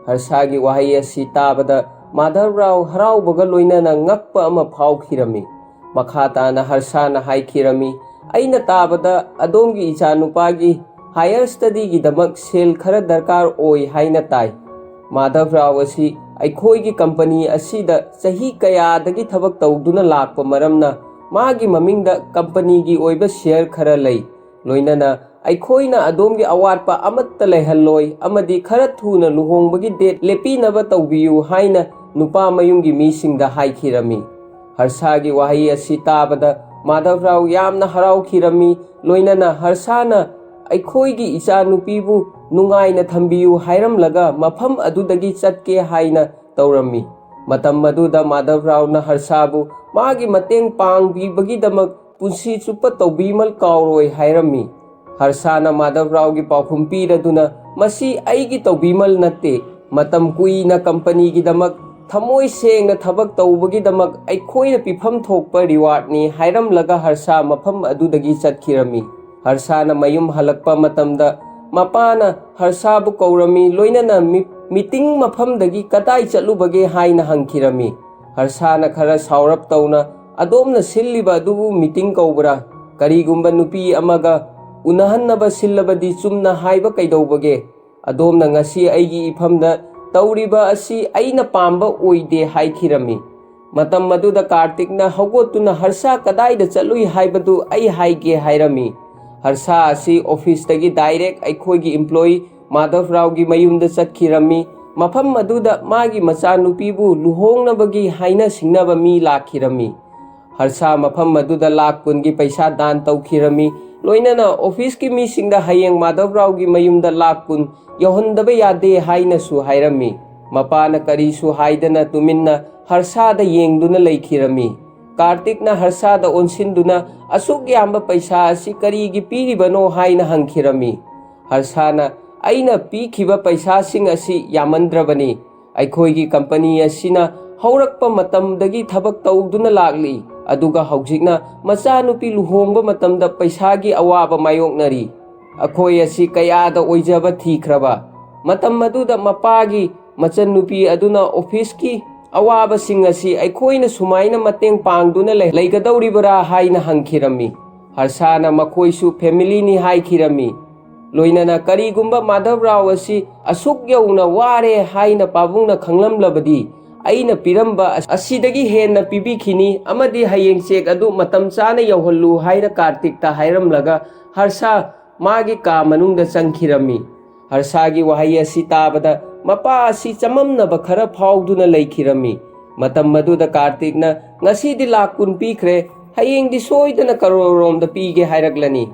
ꯍꯔꯁꯥꯒꯤ ꯋꯥꯍꯩ ꯑꯁꯤ ꯇꯥꯕꯗ ꯃꯥꯙꯕꯔꯥꯎ ꯍꯔꯥꯎꯕꯒ ꯂꯣꯏꯅꯅ ꯉꯛꯄ ꯑꯃ ꯐꯥꯎꯈꯤꯔꯝꯃꯤ꯫ ꯃꯈꯥ ꯇꯥꯅ ꯍꯔꯁꯥꯅ ꯍꯥꯏꯈꯤꯔꯝꯃꯤ, "ꯑꯩꯅ ꯇꯥꯕꯗ ꯑꯗꯣꯝꯒꯤ ꯏꯆꯥꯅꯨꯄꯥꯒꯤ ꯍꯥꯌꯔ ꯁ꯭ꯇꯗꯤꯒꯤꯗꯃꯛ ꯁꯦꯜ ꯈꯔ ꯗꯔꯀꯥꯔ ꯑꯣꯏ ꯍꯥꯏꯅ ꯇꯥꯏ꯫ ꯃꯥꯙꯕꯔꯥꯎ ꯑꯁꯤ ꯑꯩꯈꯣꯏꯒꯤ ꯀꯝꯄꯅꯤ ꯑꯁꯤꯗ ꯆꯍꯤ ꯀꯌꯥꯗꯒꯤ ꯊꯕꯛ ꯇꯧꯗꯨꯅ ꯂꯥꯛꯄ ꯃꯔꯝꯅ ꯃꯥꯒꯤ ꯃꯃꯤꯡꯗ ꯀꯝꯄꯅꯤꯒꯤ ꯑꯣꯏꯕ ꯁꯤꯌꯔ ꯈꯔ ꯂꯩ꯫ ꯂꯣꯏꯅꯅ ꯑꯩꯈꯣꯏꯅ ꯑꯗꯣꯝꯒꯤ ꯑꯋꯥꯠꯄ ꯑꯃꯠꯇ ꯂꯩꯍꯜꯂꯣꯏ ꯑꯃꯗꯤ ꯈꯔ ꯊꯨꯅ ꯂꯨꯍꯣꯡꯕꯒꯤ ꯗꯦꯠ ꯂꯦꯞꯄꯤꯅꯕ ꯇꯧꯕꯤꯌꯨ" ꯍꯥꯏꯅ ꯅꯨꯄꯥ ꯃꯌꯨꯝꯒꯤ ꯃꯤꯁꯤꯡꯗ ꯍꯥꯏꯈꯤꯔꯝꯃꯤ꯫ ꯍꯔꯁꯥꯒꯤ ꯋꯥꯍꯩ ꯑꯁꯤ ꯇꯥꯕꯗ ꯃꯥꯙꯕꯔꯥꯎ ꯌꯥꯝꯅ ꯍꯔꯥꯎꯈꯤꯔꯝꯃꯤ꯫ ꯂꯣꯏꯅꯅ ꯍꯔꯁꯥꯅ ꯑꯩꯈꯣꯏꯒꯤ ꯏꯆꯥꯅꯨꯄꯤꯕꯨ ꯅꯨꯡꯉꯥꯏꯅ ꯊꯝꯕꯤꯌꯨ ꯍꯥꯏꯔꯝꯂꯒ ꯃꯐꯝ ꯑꯗꯨꯗꯒꯤ ꯆꯠꯀꯦ ꯍꯥꯏꯅ ꯇꯧꯔꯝꯃꯤ꯫ ꯃꯇꯝ ꯑꯗꯨꯗ ꯃꯥꯙꯕꯔꯥꯎꯅ ꯍꯔꯁꯥꯕꯨ ꯃꯥꯒꯤ ꯃꯇꯦꯡ ꯄꯥꯡꯕꯤꯕꯒꯤꯗꯃꯛ ꯄꯨꯟꯁꯤ ꯆꯨꯞꯄ ꯇꯧꯕꯤꯃꯜ ꯀꯥꯎꯔꯣꯏ ꯍꯥꯏꯔꯝꯃꯤ꯫ ꯍꯔꯁꯥꯅ ꯃꯥꯙꯕꯔꯥꯎꯒꯤ ꯄꯥꯎꯈꯨꯝ ꯄꯤꯔꯗꯨꯅ, "ꯃꯁꯤ ꯑꯩꯒꯤ ꯇꯧꯕꯤꯃꯜ ꯅꯠꯇꯦ꯫ ꯃꯇꯝ ꯀꯨꯏꯅ ꯀꯝꯄꯅꯤꯒꯤꯗꯃꯛ ꯊꯃꯣꯏ ꯁꯦꯡꯅ ꯊꯕꯛ ꯇꯧꯕꯒꯤꯗꯃꯛ ꯑꯩꯈꯣꯏꯅ ꯄꯤꯐꯝ ꯊꯣꯛꯄ ꯔꯤꯋꯥꯔꯗꯅꯤ" ꯍꯥꯏꯔꯝꯂꯒ ꯍꯔꯁꯥ ꯃꯐꯝ ꯑꯗꯨꯗꯒꯤ ꯆꯠꯈꯤꯔꯝꯃꯤ꯫ ꯍꯔꯁꯥꯅ ꯃꯌꯨꯝ ꯍꯜꯂꯛꯄ ꯃꯇꯝꯗ ꯃꯄꯥꯅ ꯍꯔꯁꯥꯕꯨ ꯀꯧꯔꯝꯃꯤ, ꯂꯣꯏꯅꯅ ꯃꯤ-, ꯃꯤꯇꯤꯡ ꯃꯐꯝꯗꯒꯤ ꯀꯗꯥꯏ ꯆꯠꯂꯨꯕꯒꯦ ꯍꯥꯏꯅ ꯍꯪꯈꯤꯔꯝꯃꯤ꯫ ꯍꯔꯁꯥꯅ ꯈꯔ ꯁꯥꯎꯔꯞ ꯇꯧꯅ, "ꯑꯗꯣꯝꯅ ꯁꯤꯜꯂꯤꯕ ꯑꯗꯨꯕꯨ ꯃꯤꯇꯤꯡ ꯀꯧꯕ꯭ꯔꯥ? ꯀꯔꯤꯒꯨꯝꯕ ꯅꯨꯄꯤ ꯑꯃꯒ ꯎꯅꯍꯟꯅꯕ ꯁꯤꯜꯂꯕꯗꯤ ꯆꯨꯝꯅ ꯍꯥꯏꯕ ꯀꯩꯗꯧꯕꯒꯦ? ꯑꯗꯣꯝꯅ ꯉꯁꯤ ꯑꯩꯒꯤ ꯏꯐꯝꯗ ꯇꯧꯔꯤꯕ ꯑꯁꯤ ꯑꯩꯅ ꯄꯥꯝꯕ ꯑꯣꯏꯗꯦ" ꯍꯥꯏꯈꯤꯔꯝꯃꯤ꯫ ꯃꯇꯝ ꯑꯗꯨꯗ ꯀꯥꯔꯇꯤꯛꯅ ꯍꯧꯒꯠꯇꯨꯅ, "ꯍꯔꯁꯥ ꯀꯗꯥꯏꯗ ꯆꯠꯂꯨꯏ ꯍꯥꯏꯕꯗꯨ ꯑꯩ ꯍꯥꯏꯒꯦ" ꯍꯥꯏꯔꯝꯃꯤ꯫ ꯍꯔꯁꯥ ꯑꯁꯤ ꯑꯣꯐꯤꯁꯇꯒꯤ ꯗꯥꯏꯔꯦꯛ ꯑꯩꯈꯣꯏꯒꯤ ꯏꯝꯄ꯭ꯂꯣꯌꯤ ꯃꯥꯙꯕꯔꯥꯎꯒꯤ ꯃꯌꯨꯝꯗ ꯆꯠꯈꯤꯔꯝꯃꯤ꯫ ꯃꯐꯝ ꯑꯗꯨꯗ ꯃꯥꯒꯤ ꯃꯆꯥꯅꯨꯄꯤꯕꯨ ꯂꯨꯍꯣꯡꯅꯕꯒꯤ ꯍꯥꯏꯅ ꯁꯤꯡꯅꯕ ꯃꯤ ꯂꯥꯛꯈꯤꯔꯝꯃꯤ꯫ ꯍꯔꯁꯥ ꯃꯐꯝ ꯑꯗꯨꯗ ꯂꯥꯈ ꯀꯨꯟꯒꯤ ꯄꯩꯁꯥ ꯗꯥꯟ ꯇꯧꯈꯤꯔꯝꯃꯤ꯫ ꯂꯣꯏꯅꯅ ꯑꯣꯐꯤꯁꯀꯤ ꯃꯤꯁꯤꯡꯗ ꯍꯌꯦꯡ ꯃꯥꯙꯕꯔꯥꯎꯒꯤ ꯃꯌꯨꯝꯗ ꯂꯥꯈ ꯀꯨꯟ ꯌꯧꯍꯟꯗꯕ ꯌꯥꯗꯦ ꯍꯥꯏꯅꯁꯨ ꯍꯥꯏꯔꯝꯃꯤ꯫ ꯃꯄꯥꯅ ꯀꯔꯤꯁꯨ ꯍꯥꯏꯗꯅ ꯇꯨꯃꯤꯟꯅ ꯍꯔꯁꯥꯗ ꯌꯦꯡꯗꯨꯅ ꯂꯩꯈꯤꯔꯝꯃꯤ꯫ ꯀꯥꯔꯇꯤꯛꯅ ꯍꯔꯁꯥꯗ ꯑꯣꯟꯁꯤꯟꯗꯨꯅ, "ꯑꯁꯨꯛ ꯌꯥꯝꯕ ꯄꯩꯁꯥ ꯑꯁꯤ ꯀꯔꯤꯒꯤ ꯄꯤꯔꯤꯕꯅꯣ?" ꯍꯥꯏꯅ ꯍꯪꯈꯤꯔꯝꯃꯤ꯫ ꯍꯔꯁꯥꯅ, "ꯑꯩꯅ ꯄꯤꯈꯤꯕ ꯄꯩꯁꯥꯁꯤꯡ ꯑꯁꯤ ꯌꯥꯝꯃꯟꯗ꯭ꯔꯕꯅꯤ꯫ ꯑꯩꯈꯣꯏꯒꯤ ꯀꯝꯄꯅꯤ ꯑꯁꯤꯅ ꯍꯧꯔꯛꯄ ꯃꯇꯝꯗꯒꯤ ꯊꯕꯛ ꯇꯧꯗꯨꯅ ꯂꯥꯛꯂꯤ, ꯑꯗꯨꯒ ꯍꯧꯖꯤꯛꯅ ꯃꯆꯥꯅꯨꯄꯤ ꯂꯨꯍꯣꯡꯕ ꯃꯇꯝꯗ ꯄꯩꯁꯥꯒꯤ ꯑꯋꯥꯕ ꯃꯥꯌꯣꯛꯅꯔꯤ꯫ ꯑꯩꯈꯣꯏ ꯑꯁꯤ ꯀꯌꯥꯗ ꯑꯣꯏꯖꯕ ꯊꯤꯈ꯭ꯔꯕ?" ꯃꯇꯝ ꯑꯗꯨꯗ ꯃꯄꯥꯒꯤ ꯃꯆꯟꯅꯨꯄꯤ ꯑꯗꯨꯅ, "ꯑꯣꯐꯤꯁꯀꯤ ꯑꯋꯥꯕꯁꯤꯡ ꯑꯁꯤ ꯑꯩꯈꯣꯏꯅ ꯁꯨꯃꯥꯏꯅ ꯃꯇꯦꯡ ꯄꯥꯡꯗꯨꯅ ꯂꯩ-, ꯂꯩꯒꯗꯧꯔꯤꯕꯔꯥ?" ꯍꯥꯏꯅ ꯍꯪꯈꯤꯔꯝꯃꯤ꯫ ꯍꯔꯁꯥꯅ ꯃꯈꯣꯏꯁꯨ ꯐꯦꯃꯤꯂꯤꯅꯤ ꯍꯥꯏꯈꯤꯔꯝꯃꯤ꯫ ꯂꯣꯏꯅꯅ ꯀꯔꯤꯒꯨꯝꯕ ꯃꯥꯙꯕꯔꯥꯎ ꯑꯁꯤ ꯑꯁꯨꯛ ꯌꯧꯅ ꯋꯥꯔꯦ ꯍꯥꯏꯅ ꯄꯥꯕꯨꯡꯅ ꯈꯪꯂꯝꯂꯕꯗꯤ, ꯑꯩꯅ ꯄꯤꯔꯝꯕ ꯑꯁꯤꯗꯒꯤ ꯍꯦꯟꯅ ꯄꯤꯕꯤꯈꯤꯅꯤ, ꯑꯃꯗꯤ ꯍꯌꯦꯡ ꯆꯦꯛ ꯑꯗꯨ ꯃꯇꯝ ꯆꯥꯅ ꯌꯧꯍꯜꯂꯨ ꯍꯥꯏꯅ ꯀꯥꯔꯇꯤꯛꯇ ꯍꯥꯏꯔꯝꯂꯒ ꯍꯔꯁꯥ ꯃꯥꯒꯤ ꯀꯥ ꯃꯅꯨꯡꯗ ꯆꯪꯈꯤꯔꯝꯃꯤ꯫ ꯍꯔꯁꯥꯒꯤ ꯋꯥꯍꯩ ꯑꯁꯤ ꯇꯥꯕꯗ ꯃꯄꯥ ꯑꯁꯤ ꯆꯃꯝꯅꯕ ꯈꯔ ꯐꯥꯎꯗꯨꯅ ꯂꯩꯈꯤꯔꯝꯃꯤ꯫ ꯃꯇꯝ ꯑꯗꯨꯗ ꯀꯥꯔꯇꯤꯛꯅ, "ꯉꯁꯤꯗꯤ ꯂꯥꯈ ꯀꯨꯟ ꯄꯤꯈ꯭ꯔꯦ, ꯍꯌꯦꯡꯗꯤ ꯁꯣꯏꯗꯅ ꯀꯔꯣꯔꯔꯣꯝꯗ ꯄꯤꯒꯦ ꯍꯥꯏꯔꯛꯂꯅꯤ꯫"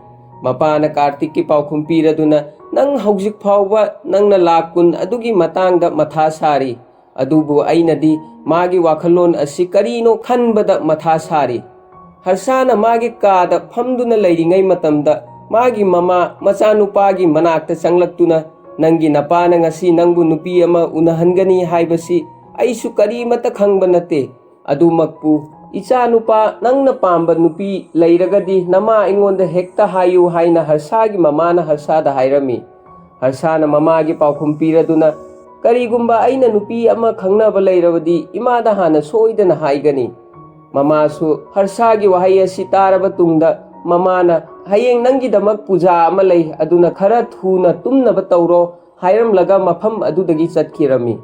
ꯃꯄꯥꯅ ꯀꯥꯔꯇꯤꯛꯀꯤ ꯄꯥꯎꯈꯨꯝ ꯄꯤꯔꯗꯨꯅ, "ꯅꯪ ꯍꯧꯖꯤꯛ ꯐꯥꯎꯕ ꯅꯪꯅ ꯂꯥꯈ ꯀꯨꯟ ꯑꯗꯨꯒꯤ ꯃꯇꯥꯡꯗ ꯃꯊꯥ ꯁꯥꯔꯤ, ꯑꯗꯨꯕꯨ ꯑꯩꯅꯗꯤ ꯃꯥꯒꯤ ꯋꯥꯈꯜꯂꯣꯟ ꯑꯁꯤ ꯀꯔꯤꯅꯣ ꯈꯟꯕꯗ ꯃꯊꯥ ꯁꯥꯔꯤ꯫" ꯍꯔꯁꯥꯅ ꯃꯥꯒꯤ ꯀꯥꯗ ꯐꯝꯗꯨꯅ ꯂꯩꯔꯤꯉꯩ ꯃꯇꯝꯗ ꯃꯥꯒꯤ ꯃꯃꯥ ꯃꯆꯥꯅꯨꯄꯥꯒꯤ ꯃꯅꯥꯛꯇ ꯆꯪꯂꯛꯇꯨꯅ, "ꯅꯪꯒꯤ ꯅꯄꯥꯅ ꯉꯁꯤ ꯅꯪꯕꯨ ꯅꯨꯄꯤ ꯑꯃ ꯎꯅꯍꯟꯒꯅꯤ ꯍꯥꯏꯕꯁꯤ ꯑꯩꯁꯨ ꯀꯔꯤꯃꯠꯇ ꯈꯪꯕ ꯅꯠꯇꯦ꯫ ꯑꯗꯨꯃꯛꯄꯨ, ꯏꯆꯥꯅꯨꯄꯥ, ꯅꯪꯅ ꯄꯥꯝꯕ ꯅꯨꯄꯤ ꯂꯩꯔꯒꯗꯤ ꯅꯃꯥ ꯑꯩꯉꯣꯟꯗ ꯍꯦꯛꯇ ꯍꯥꯏꯌꯨ" ꯍꯥꯏꯅ ꯍꯔꯁꯥꯒꯤ ꯃꯃꯥꯅ ꯍꯔꯁꯥꯗ ꯍꯥꯏꯔꯝꯃꯤ꯫ ꯍꯔꯁꯥꯅ ꯃꯃꯥꯒꯤ ꯄꯥꯎꯈꯨꯝ ꯄꯤꯔꯗꯨꯅ, "ꯀꯔꯤꯒꯨꯝꯕ ꯑꯩꯅ ꯅꯨꯄꯤ ꯑꯃ ꯈꯪꯅꯕ ꯂꯩꯔꯕꯗꯤ ꯏꯃꯥꯗ ꯍꯥꯟꯅ ꯁꯣꯏꯗꯅ ꯍꯥꯏꯒꯅꯤ꯫" ꯃꯃꯥꯁꯨ ꯍꯔꯁꯥꯒꯤ ꯋꯥꯍꯩ ꯑꯁꯤ ꯇꯥꯔꯕ ꯇꯨꯡꯗ ꯃꯃꯥꯅ, "ꯍꯌꯦꯡ ꯅꯪꯒꯤꯗꯃꯛ ꯄꯨꯖꯥ ꯑꯃ ꯂꯩ, ꯑꯗꯨꯅ ꯈꯔ ꯊꯨꯅ ꯇꯨꯝꯅꯕ ꯇꯧꯔꯣ" ꯍꯥꯏꯔꯝꯂꯒ ꯃꯐꯝ ꯑꯗꯨꯗꯒꯤ ꯆꯠꯈꯤꯔꯝꯃꯤ꯫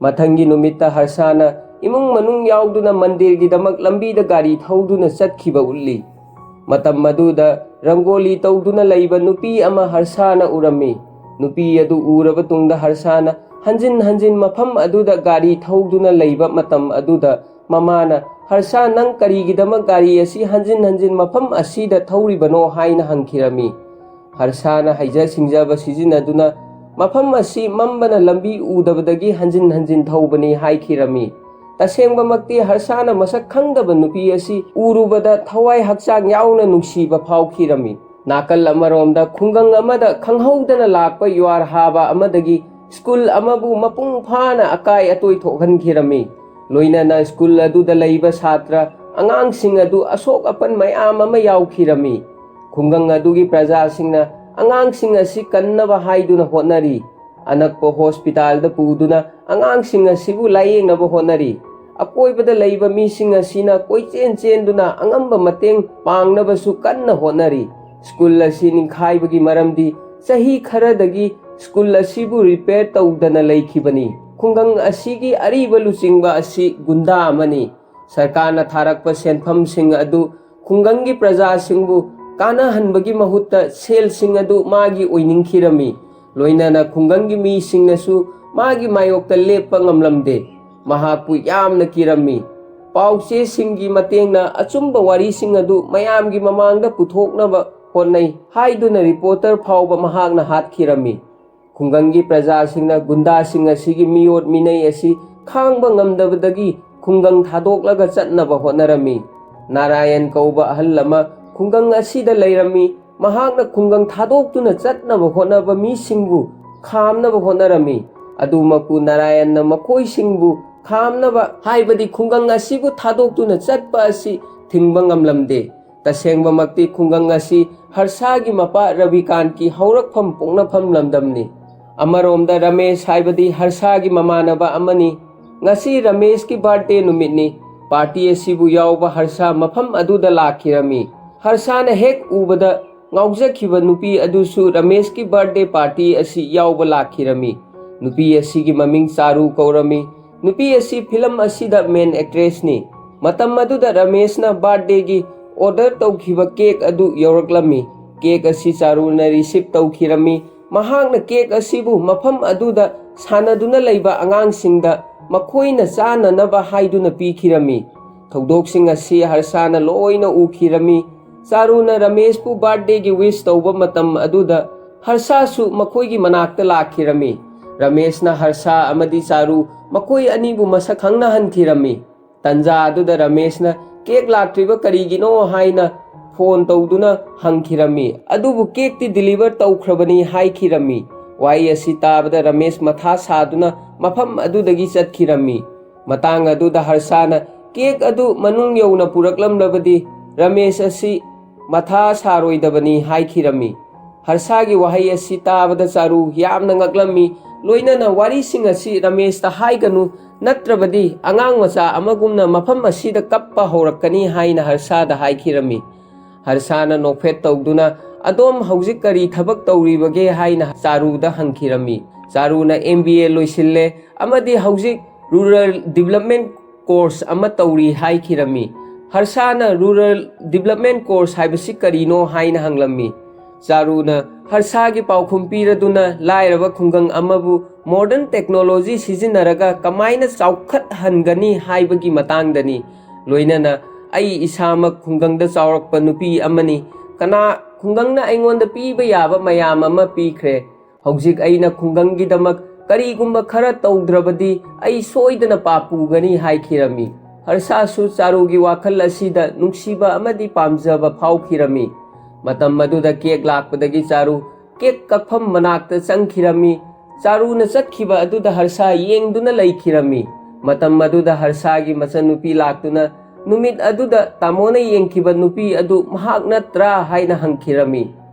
ꯃꯊꯪꯒꯤ ꯅꯨꯃꯤꯠꯇ ꯍꯔꯁꯥꯅ ꯏꯃꯨꯡ ꯃꯅꯨꯡ ꯌꯥꯎꯗꯨꯅ ꯃꯟꯗꯤꯔꯒꯤꯗꯃꯛ ꯂꯝꯕꯤꯗ ꯒꯥꯔꯤ ꯊꯧꯗꯨꯅ ꯆꯠꯈꯤꯕ ꯎꯠꯂꯤ꯫ ꯃꯇꯝ ꯑꯗꯨꯗ ꯔꯪꯒꯣꯂꯤ ꯇꯧꯗꯨꯅ ꯂꯩꯕ ꯅꯨꯄꯤ ꯑꯃ ꯍꯔꯁꯥꯅ ꯎꯔꯝꯃꯤ꯫ ꯅꯨꯄꯤ ꯑꯗꯨ ꯎꯔꯕ ꯇꯨꯡꯗ ꯍꯔꯁꯥꯅ, ꯍꯟꯖꯤꯟ ꯍꯟꯖꯤꯟ ꯃꯐꯝ ꯑꯗꯨꯗ ꯒꯥꯔꯤ ꯊꯧꯗꯨꯅ ꯂꯩꯕ ꯃꯇꯝ ꯑꯗꯨꯗ ꯃꯃꯥꯅ, "ꯍꯔꯁꯥ, ꯅꯪ ꯀꯔꯤꯒꯤꯗꯃꯛ ꯒꯥꯔꯤ ꯑꯁꯤ ꯍꯟꯖꯤꯟ ꯍꯟꯖꯤꯟ ꯃꯐꯝ ꯑꯁꯤꯗ ꯊꯧꯔꯤꯕꯅꯣ?" ꯍꯥꯏꯅ ꯍꯪꯈꯤꯔꯝꯃꯤ꯫ ꯍꯔꯁꯥꯅ ꯍꯩꯖ ꯁꯤꯡꯖꯕ ꯁꯤꯖꯤꯟꯅꯗꯨꯅ, "ꯃꯐꯝ ꯑꯁꯤ ꯃꯝꯕꯅ ꯂꯝꯕꯤ ꯎꯗꯕꯗꯒꯤ ꯍꯟꯖꯤꯟ ꯍꯟꯖꯤꯟ ꯊꯧꯕꯅꯤ" ꯍꯥꯏꯈꯤꯔꯝꯃꯤ꯫ ꯇꯁꯦꯡꯕꯃꯛꯇꯤ ꯍꯔꯁꯥꯅ ꯃꯁꯛ ꯈꯪꯗꯕ ꯅꯨꯄꯤ ꯑꯁꯤ ꯎꯔꯨꯕꯗ ꯊꯋꯥꯏ ꯍꯛꯆꯥꯡ ꯌꯥꯎꯅ ꯅꯨꯡꯁꯤꯕ ꯐꯥꯎꯈꯤꯔꯝꯃꯤ꯫ ꯅꯥꯀꯜ ꯑꯃꯔꯣꯝꯗ ꯈꯨꯡꯒꯪ ꯑꯃꯗ ꯈꯪꯍꯧꯗꯅ ꯂꯥꯛꯄ ꯌꯨꯍꯥꯔ ꯍꯥꯕ ꯑꯃꯗꯒꯤ ꯁ꯭ꯀꯨꯜ ꯑꯃꯕꯨ ꯃꯄꯨꯡ ꯐꯥꯅ ꯑꯀꯥꯏ ꯑꯇꯣꯏ ꯊꯣꯛꯍꯟꯈꯤꯔꯝꯃꯤ꯫ ꯂꯣꯏꯅꯅ ꯁ꯭ꯀꯨꯜ ꯑꯗꯨꯗ ꯂꯩꯕ ꯁꯥꯇ꯭ꯔ ꯑꯉꯥꯡꯁꯤꯡ ꯑꯗꯨ ꯑꯁꯣꯛ ꯑꯄꯟ ꯃꯌꯥꯝ ꯑꯃ ꯌꯥꯎꯈꯤꯔꯝꯃꯤ꯫ ꯈꯨꯡꯒꯪ ꯑꯗꯨꯒꯤ ꯄ꯭ꯔꯖꯥꯁꯤꯡꯅ ꯑꯉꯥꯡꯁꯤꯡ ꯑꯁꯤ ꯀꯟꯅꯕ ꯍꯥꯏꯗꯨꯅ ꯍꯣꯠꯅꯔꯤ꯫ ꯑꯅꯛꯄ ꯍꯣꯁꯄꯤꯇꯥꯜꯗ ꯄꯨꯗꯨꯅ ꯑꯉꯥꯡꯁꯤꯡ ꯑꯁꯤꯕꯨ ꯂꯥꯌꯦꯡꯅꯕ ꯍꯣꯠꯅꯔꯤ꯫ ꯑꯀꯣꯏꯕꯗ ꯂꯩꯕ ꯃꯤꯁꯤꯡ ꯑꯁꯤꯅ ꯀꯣꯏꯆꯦꯟ ꯆꯦꯟꯗꯨꯅ ꯑꯉꯝꯕ ꯃꯇꯦꯡ ꯄꯥꯡꯅꯕꯁꯨ ꯀꯟꯅ ꯍꯣꯠꯅꯔꯤ꯫ ꯁ꯭ꯀꯨꯜ ꯑꯁꯤ ꯅꯤꯡꯈꯥꯏꯕꯒꯤ ꯃꯔꯝꯗꯤ ꯆꯍꯤ ꯈꯔꯗꯒꯤ ꯁ꯭ꯀꯨꯜ ꯑꯁꯤꯕꯨ ꯔꯤꯄꯦꯌꯔ ꯇꯧꯗꯅ ꯂꯩꯈꯤꯕꯅꯤ꯫ ꯈꯨꯡꯒꯪ ꯑꯁꯤꯒꯤ ꯑꯔꯤꯕ ꯂꯨꯆꯤꯡꯕ ꯑꯁꯤ ꯒꯨꯟꯗꯥ ꯑꯃꯅꯤ꯫ ꯁꯔꯀꯥꯔꯅ ꯊꯥꯔꯛꯄ ꯁꯦꯟꯐꯝꯁꯤꯡ ꯑꯗꯨ ꯈꯨꯡꯒꯪꯒꯤ ꯄ꯭ꯔꯖꯥꯁꯤꯡꯕꯨ ꯀꯥꯟꯅꯍꯟꯕꯒꯤ ꯃꯍꯨꯠꯇ ꯁꯦꯜꯁꯤꯡ ꯑꯗꯨ ꯃꯥꯒꯤ ꯑꯣꯏꯅꯤꯡꯈꯤꯔꯝꯃꯤ꯫ ꯂꯣꯏꯅꯅ ꯈꯨꯡꯒꯪꯒꯤ ꯃꯤꯁꯤꯡꯅꯁꯨ ꯃꯥꯒꯤ ꯃꯥꯌꯣꯛꯇ ꯂꯦꯞꯄ ꯉꯝꯂꯝꯗꯦ꯫ ꯃꯍꯥꯛꯄꯨ ꯌꯥꯝꯅ ꯀꯤꯔꯝꯃꯤ꯫ ꯄꯥꯎ ꯆꯦꯁꯤꯡꯒꯤ ꯃꯇꯦꯡꯅ ꯑꯆꯨꯝꯕ ꯋꯥꯔꯤꯁꯤꯡ ꯑꯗꯨ ꯃꯌꯥꯝꯒꯤ ꯃꯃꯥꯡꯗ ꯄꯨꯊꯣꯛꯅꯕ ꯍꯣꯠꯅꯩ ꯍꯥꯏꯗꯨꯅ ꯔꯤꯄꯣꯔꯇꯔ ꯐꯥꯎꯕ ꯃꯍꯥꯛꯅ ꯍꯥꯠꯈꯤꯔꯝꯃꯤ꯫ ꯈꯨꯡꯒꯪꯒꯤ ꯄ꯭ꯔꯖꯥꯁꯤꯡꯅ ꯒꯨꯟꯗꯥꯁꯤꯡ ꯑꯁꯤꯒꯤ ꯃꯤꯑꯣꯠ ꯃꯤꯅꯩ ꯑꯁꯤ ꯈꯥꯡꯕ ꯉꯝꯗꯕꯗꯒꯤ ꯈꯨꯡꯒꯪ ꯊꯥꯗꯣꯛꯂꯒ ꯆꯠꯅꯕ ꯍꯣꯠꯅꯔꯝꯃꯤ꯫ ꯅꯥꯔꯥꯌꯟ ꯀꯧꯕ ꯑꯍꯜ ꯑꯃ ꯈꯨꯡꯒꯪ ꯑꯁꯤꯗ ꯂꯩꯔꯝꯃꯤ꯫ ꯃꯍꯥꯛꯅ ꯈꯨꯡꯒꯪ ꯊꯥꯗꯣꯛꯇꯨꯅ ꯆꯠꯅꯕ ꯍꯣꯠꯅꯕ ꯃꯤꯁꯤꯡꯕꯨ ꯈꯥꯝꯅꯕ ꯍꯣꯠꯅꯔꯝꯃꯤ꯫ ꯑꯗꯨꯃꯛꯄꯨ ꯅꯥꯔꯥꯌꯟꯅ ꯃꯈꯣꯏꯁꯤꯡꯕꯨ ꯈꯥꯝꯅꯕ, ꯍꯥꯏꯕꯗꯤ ꯈꯨꯡꯒꯪ ꯑꯁꯤꯕꯨ ꯊꯥꯗꯣꯛꯇꯨꯅ ꯆꯠꯄ ꯑꯁꯤ ꯊꯤꯡꯕ ꯉꯝꯂꯝꯗꯦ꯫ ꯇꯁꯦꯡꯕꯃꯛꯇꯤ ꯈꯨꯡꯒꯪ ꯑꯁꯤ ꯍꯔꯁꯥꯒꯤ ꯃꯄꯥ ꯔꯕꯤꯀꯥꯟꯠꯀꯤ ꯍꯧꯔꯛꯐꯝ ꯄꯣꯛꯅꯐꯝ ꯂꯝꯗꯝꯅꯤ꯫ ꯑꯃꯔꯣꯝꯗ ꯔꯃꯦꯁ ꯍꯥꯏꯕꯗꯤ ꯍꯔꯁꯥꯒꯤ ꯃꯃꯥꯟꯅꯕ ꯑꯃꯅꯤ꯫ ꯉꯁꯤ ꯔꯃꯦꯁꯀꯤ ꯕꯥꯔꯊꯗꯦ ꯅꯨꯃꯤꯠꯅꯤ꯫ ꯄꯥꯔꯇꯤ ꯑꯁꯤꯕꯨ ꯌꯥꯎꯕ ꯍꯔꯁꯥ ꯃꯐꯝ ꯑꯗꯨꯗ ꯂꯥꯛꯈꯤꯔꯝꯃꯤ꯫ ꯍꯔꯁꯥꯅ ꯍꯦꯛ ꯎꯕꯗ ꯉꯥꯎꯖꯈꯤꯕ ꯅꯨꯄꯤ ꯑꯗꯨꯁꯨ ꯔꯃꯦꯁꯀꯤ ꯕꯥꯔꯊꯗꯦ ꯄꯥꯔꯇꯤ ꯑꯁꯤ ꯌꯥꯎꯕ ꯂꯥꯛꯈꯤꯔꯝꯃꯤ꯫ ꯅꯨꯄꯤ ꯑꯁꯤꯒꯤ ꯃꯃꯤꯡ ꯆꯥꯔꯨ ꯀꯧꯔꯝꯃꯤ꯫ ꯅꯨꯄꯤ ꯑꯁꯤ ꯐꯤꯂꯝ ꯑꯁꯤꯗ ꯃꯦꯟ ꯑꯦꯛꯇ꯭ꯔꯦꯁꯅꯤ꯫ ꯃꯇꯝ ꯑꯗꯨꯗ ꯔꯃꯦꯁꯅ ꯕꯥꯔꯊꯗꯦꯒꯤ ꯑꯣꯔꯗꯔ ꯇꯧꯈꯤꯕ ꯀꯦꯛ ꯑꯗꯨ ꯌꯧꯔꯛꯂꯝꯃꯤ꯫ ꯀꯦꯛ ꯑꯁꯤ ꯆꯥꯔꯨꯅ ꯔꯤꯁꯤꯞ ꯇꯧꯈꯤꯔꯝꯃꯤ꯫ ꯃꯍꯥꯛꯅ ꯀꯦꯛ ꯑꯁꯤꯕꯨ ꯃꯐꯝ ꯑꯗꯨꯗ ꯁꯥꯟꯅꯗꯨꯅ ꯂꯩꯕ ꯑꯉꯥꯡꯁꯤꯡꯗ ꯃꯈꯣꯏꯅ ꯆꯥꯅꯅꯕ ꯍꯥꯏꯗꯨꯅ ꯄꯤꯈꯤꯔꯝꯃꯤ꯫ ꯊꯧꯗꯣꯛꯁꯤꯡ ꯑꯁꯤ ꯍꯔꯁꯥꯅ ꯂꯣꯏꯅ ꯎꯈꯤꯔꯝꯃꯤ꯫ ꯆꯥꯔꯨꯅ ꯔꯃꯦꯁꯄꯨ ꯕꯥꯔꯊꯗꯦꯒꯤ ꯋꯤꯁ ꯇꯧꯕ ꯃꯇꯝ ꯑꯗꯨꯗ ꯍꯔꯁꯥꯁꯨ ꯃꯈꯣꯏꯒꯤ ꯃꯅꯥꯛꯇ ꯂꯥꯛꯈꯤꯔꯝꯃꯤ꯫ ꯔꯃꯦꯁꯅ ꯍꯔꯁꯥ ꯑꯃꯗꯤ ꯆꯥꯔꯨ ꯃꯈꯣꯏ ꯑꯅꯤꯕꯨ ꯃꯁꯛ ꯈꯪꯅꯍꯟꯈꯤꯔꯝꯃꯤ꯫ ꯇꯟꯖꯥ ꯑꯗꯨꯗ ꯔꯃꯦꯁꯅ ꯀꯦꯛ ꯂꯥꯛꯇ꯭ꯔꯤꯕ ꯀꯔꯤꯒꯤꯅꯣ ꯍꯥꯏꯅ ꯐꯣꯟ ꯇꯧꯗꯨꯅ ꯍꯪꯈꯤꯔꯝꯃꯤ꯫ ꯑꯗꯨꯕꯨ ꯀꯦꯛꯇꯤ ꯗꯤꯂꯤꯚꯔ ꯇꯧꯈ꯭ꯔꯕꯅꯤ ꯍꯥꯏꯈꯤꯔꯝꯃꯤ꯫ ꯋꯥꯍꯩ ꯑꯁꯤ ꯇꯥꯕꯗ ꯔꯃꯦꯁ ꯃꯊꯥ ꯁꯥꯗꯨꯅ ꯃꯐꯝ ꯑꯗꯨꯗꯒꯤ ꯆꯠꯈꯤꯔꯝꯃꯤ꯫ ꯃꯇꯥꯡ ꯑꯗꯨꯗ ꯍꯔꯁꯥꯅ ꯀꯦꯛ ꯑꯗꯨ ꯃꯅꯨꯡ ꯌꯧꯅ ꯄꯨꯔꯛꯂꯝꯂꯕꯗꯤ ꯔꯃꯦꯁ ꯑꯁꯤ ꯃꯊꯥ ꯁꯥꯔꯣꯏꯗꯕꯅꯤ ꯍꯥꯏꯈꯤꯔꯝꯃꯤ꯫ ꯍꯔꯁꯥꯒꯤ ꯋꯥꯍꯩ ꯑꯁꯤ ꯇꯥꯕꯗ ꯆꯥꯔꯨ ꯌꯥꯝꯅ ꯉꯛꯂꯝꯃꯤ꯫ ꯂꯣꯏꯅꯅ ꯋꯥꯔꯤꯁꯤꯡ ꯑꯁꯤ ꯔꯃꯦꯁꯇ ꯍꯥꯏꯒꯅꯨ, ꯅꯠꯇ꯭ꯔꯕꯗꯤ ꯑꯉꯥꯡ ꯃꯆꯥ ꯑꯃꯒꯨꯝꯅ ꯃꯐꯝ ꯑꯁꯤꯗ ꯀꯞꯄ ꯍꯧꯔꯛꯀꯅꯤ ꯍꯥꯏꯅ ꯍꯔꯁꯥꯗ ꯍꯥꯏꯈꯤꯔꯝꯃꯤ꯫ ꯍꯔꯁꯥꯅ ꯅꯣꯛꯐꯦꯠ ꯇꯧꯗꯨꯅ, "ꯑꯗꯣꯝ ꯍꯧꯖꯤꯛ ꯀꯔꯤ ꯊꯕꯛ ꯇꯧꯔꯤꯕꯒꯦ?" ꯍꯥꯏꯅ ꯆꯥꯔꯨꯗ ꯍꯪꯈꯤꯔꯝꯃꯤ꯫ ꯆꯥꯔꯨꯅ ꯑꯦꯝ ꯕꯤ ꯑꯦ ꯂꯣꯏꯁꯤꯜꯂꯦ ꯑꯃꯗꯤ ꯍꯧꯖꯤꯛ ꯔꯨꯔꯦꯜ ꯗꯤꯕꯂꯞꯃꯦꯟ ꯀꯣꯔꯁ ꯑꯃ ꯇꯧꯔꯤ ꯍꯥꯏꯈꯤꯔꯝꯃꯤ꯫ ꯍꯔꯁꯥꯅ ꯔꯨꯔꯦꯜ ꯗꯤꯕꯂꯞꯃꯦꯟ ꯀꯣꯔꯁ ꯍꯥꯏꯕꯁꯤ ꯀꯔꯤꯅꯣ ꯍꯥꯏꯅ ꯍꯪꯂꯝꯃꯤ꯫ ꯆꯥꯔꯨꯅ ꯍꯔꯁꯥꯒꯤ ꯄꯥꯎꯈꯨꯝ ꯄꯤꯔꯗꯨꯅ ꯂꯥꯏꯔꯕ ꯈꯨꯡꯒꯪ ꯑꯃꯕꯨ ꯃꯣꯗꯔꯟ ꯇꯦꯛꯅꯣꯂꯣꯖꯤ ꯁꯤꯖꯤꯟꯅꯔꯒ ꯀꯃꯥꯏꯅ ꯆꯥꯎꯈꯠꯍꯟꯒꯅꯤ ꯍꯥꯏꯕꯒꯤ ꯃꯇꯥꯡꯗꯅꯤ꯫ ꯂꯣꯏꯅꯅ, "ꯑꯩ ꯏꯁꯥꯃꯛ ꯈꯨꯡꯒꯪꯗ ꯆꯥꯎꯔꯛꯄ ꯅꯨꯄꯤ ꯑꯃꯅꯤ꯫ ꯀꯅꯥ ꯈꯨꯡꯒꯪꯅ ꯑꯩꯉꯣꯟꯗ ꯄꯤꯕ ꯌꯥꯕ ꯃꯌꯥꯝ ꯑꯃ ꯄꯤꯈ꯭ꯔꯦ꯫ ꯍꯧꯖꯤꯛ ꯑꯩꯅ ꯈꯨꯡꯒꯪꯒꯤꯗꯃꯛ ꯀꯔꯤꯒꯨꯝꯕ ꯈꯔ ꯇꯧꯗ꯭ꯔꯕꯗꯤ ꯑꯩ ꯁꯣꯏꯗꯅ ꯄꯥꯞ ꯄꯨꯒꯅꯤ" ꯍꯥꯏꯈꯤꯔꯝꯃꯤ꯫ ꯍꯔꯁꯥꯁꯨ ꯆꯥꯔꯨꯒꯤ ꯋꯥꯈꯜ ꯑꯁꯤꯗ ꯅꯨꯡꯁꯤꯕ ꯑꯃꯗꯤ ꯄꯥꯝꯖꯕ ꯐꯥꯎꯈꯤꯔꯝꯃꯤ꯫ ꯃꯇꯝ ꯑꯗꯨꯗ ꯀꯦꯛ ꯂꯥꯛꯄꯗꯒꯤ ꯆꯥꯔꯨ ꯀꯦꯛ ꯀꯛꯐꯝ ꯃꯅꯥꯛꯇ ꯆꯪꯈꯤꯔꯝꯃꯤ꯫ ꯆꯥꯔꯨꯅ ꯆꯠꯈꯤꯕ ꯑꯗꯨꯗ ꯍꯔꯁꯥ ꯌꯦꯡꯗꯨꯅ ꯂꯩꯈꯤꯔꯝꯃꯤ꯫ ꯃꯇꯝ ꯑꯗꯨꯗ ꯍꯔꯁꯥꯒꯤ ꯃꯆꯟꯅꯨꯄꯤ ꯂꯥꯛꯇꯨꯅ ꯅꯨꯃꯤꯠ ꯑꯗꯨꯗ ꯇꯥꯃꯣꯅ ꯌꯦꯡꯈꯤꯕ ꯅꯨꯄꯤ ꯑꯗꯨ ꯃꯍꯥꯛ ꯅꯠꯇ꯭ꯔꯥ ꯍꯥꯏꯅ ꯍꯪꯈꯤꯔꯝꯃꯤ꯫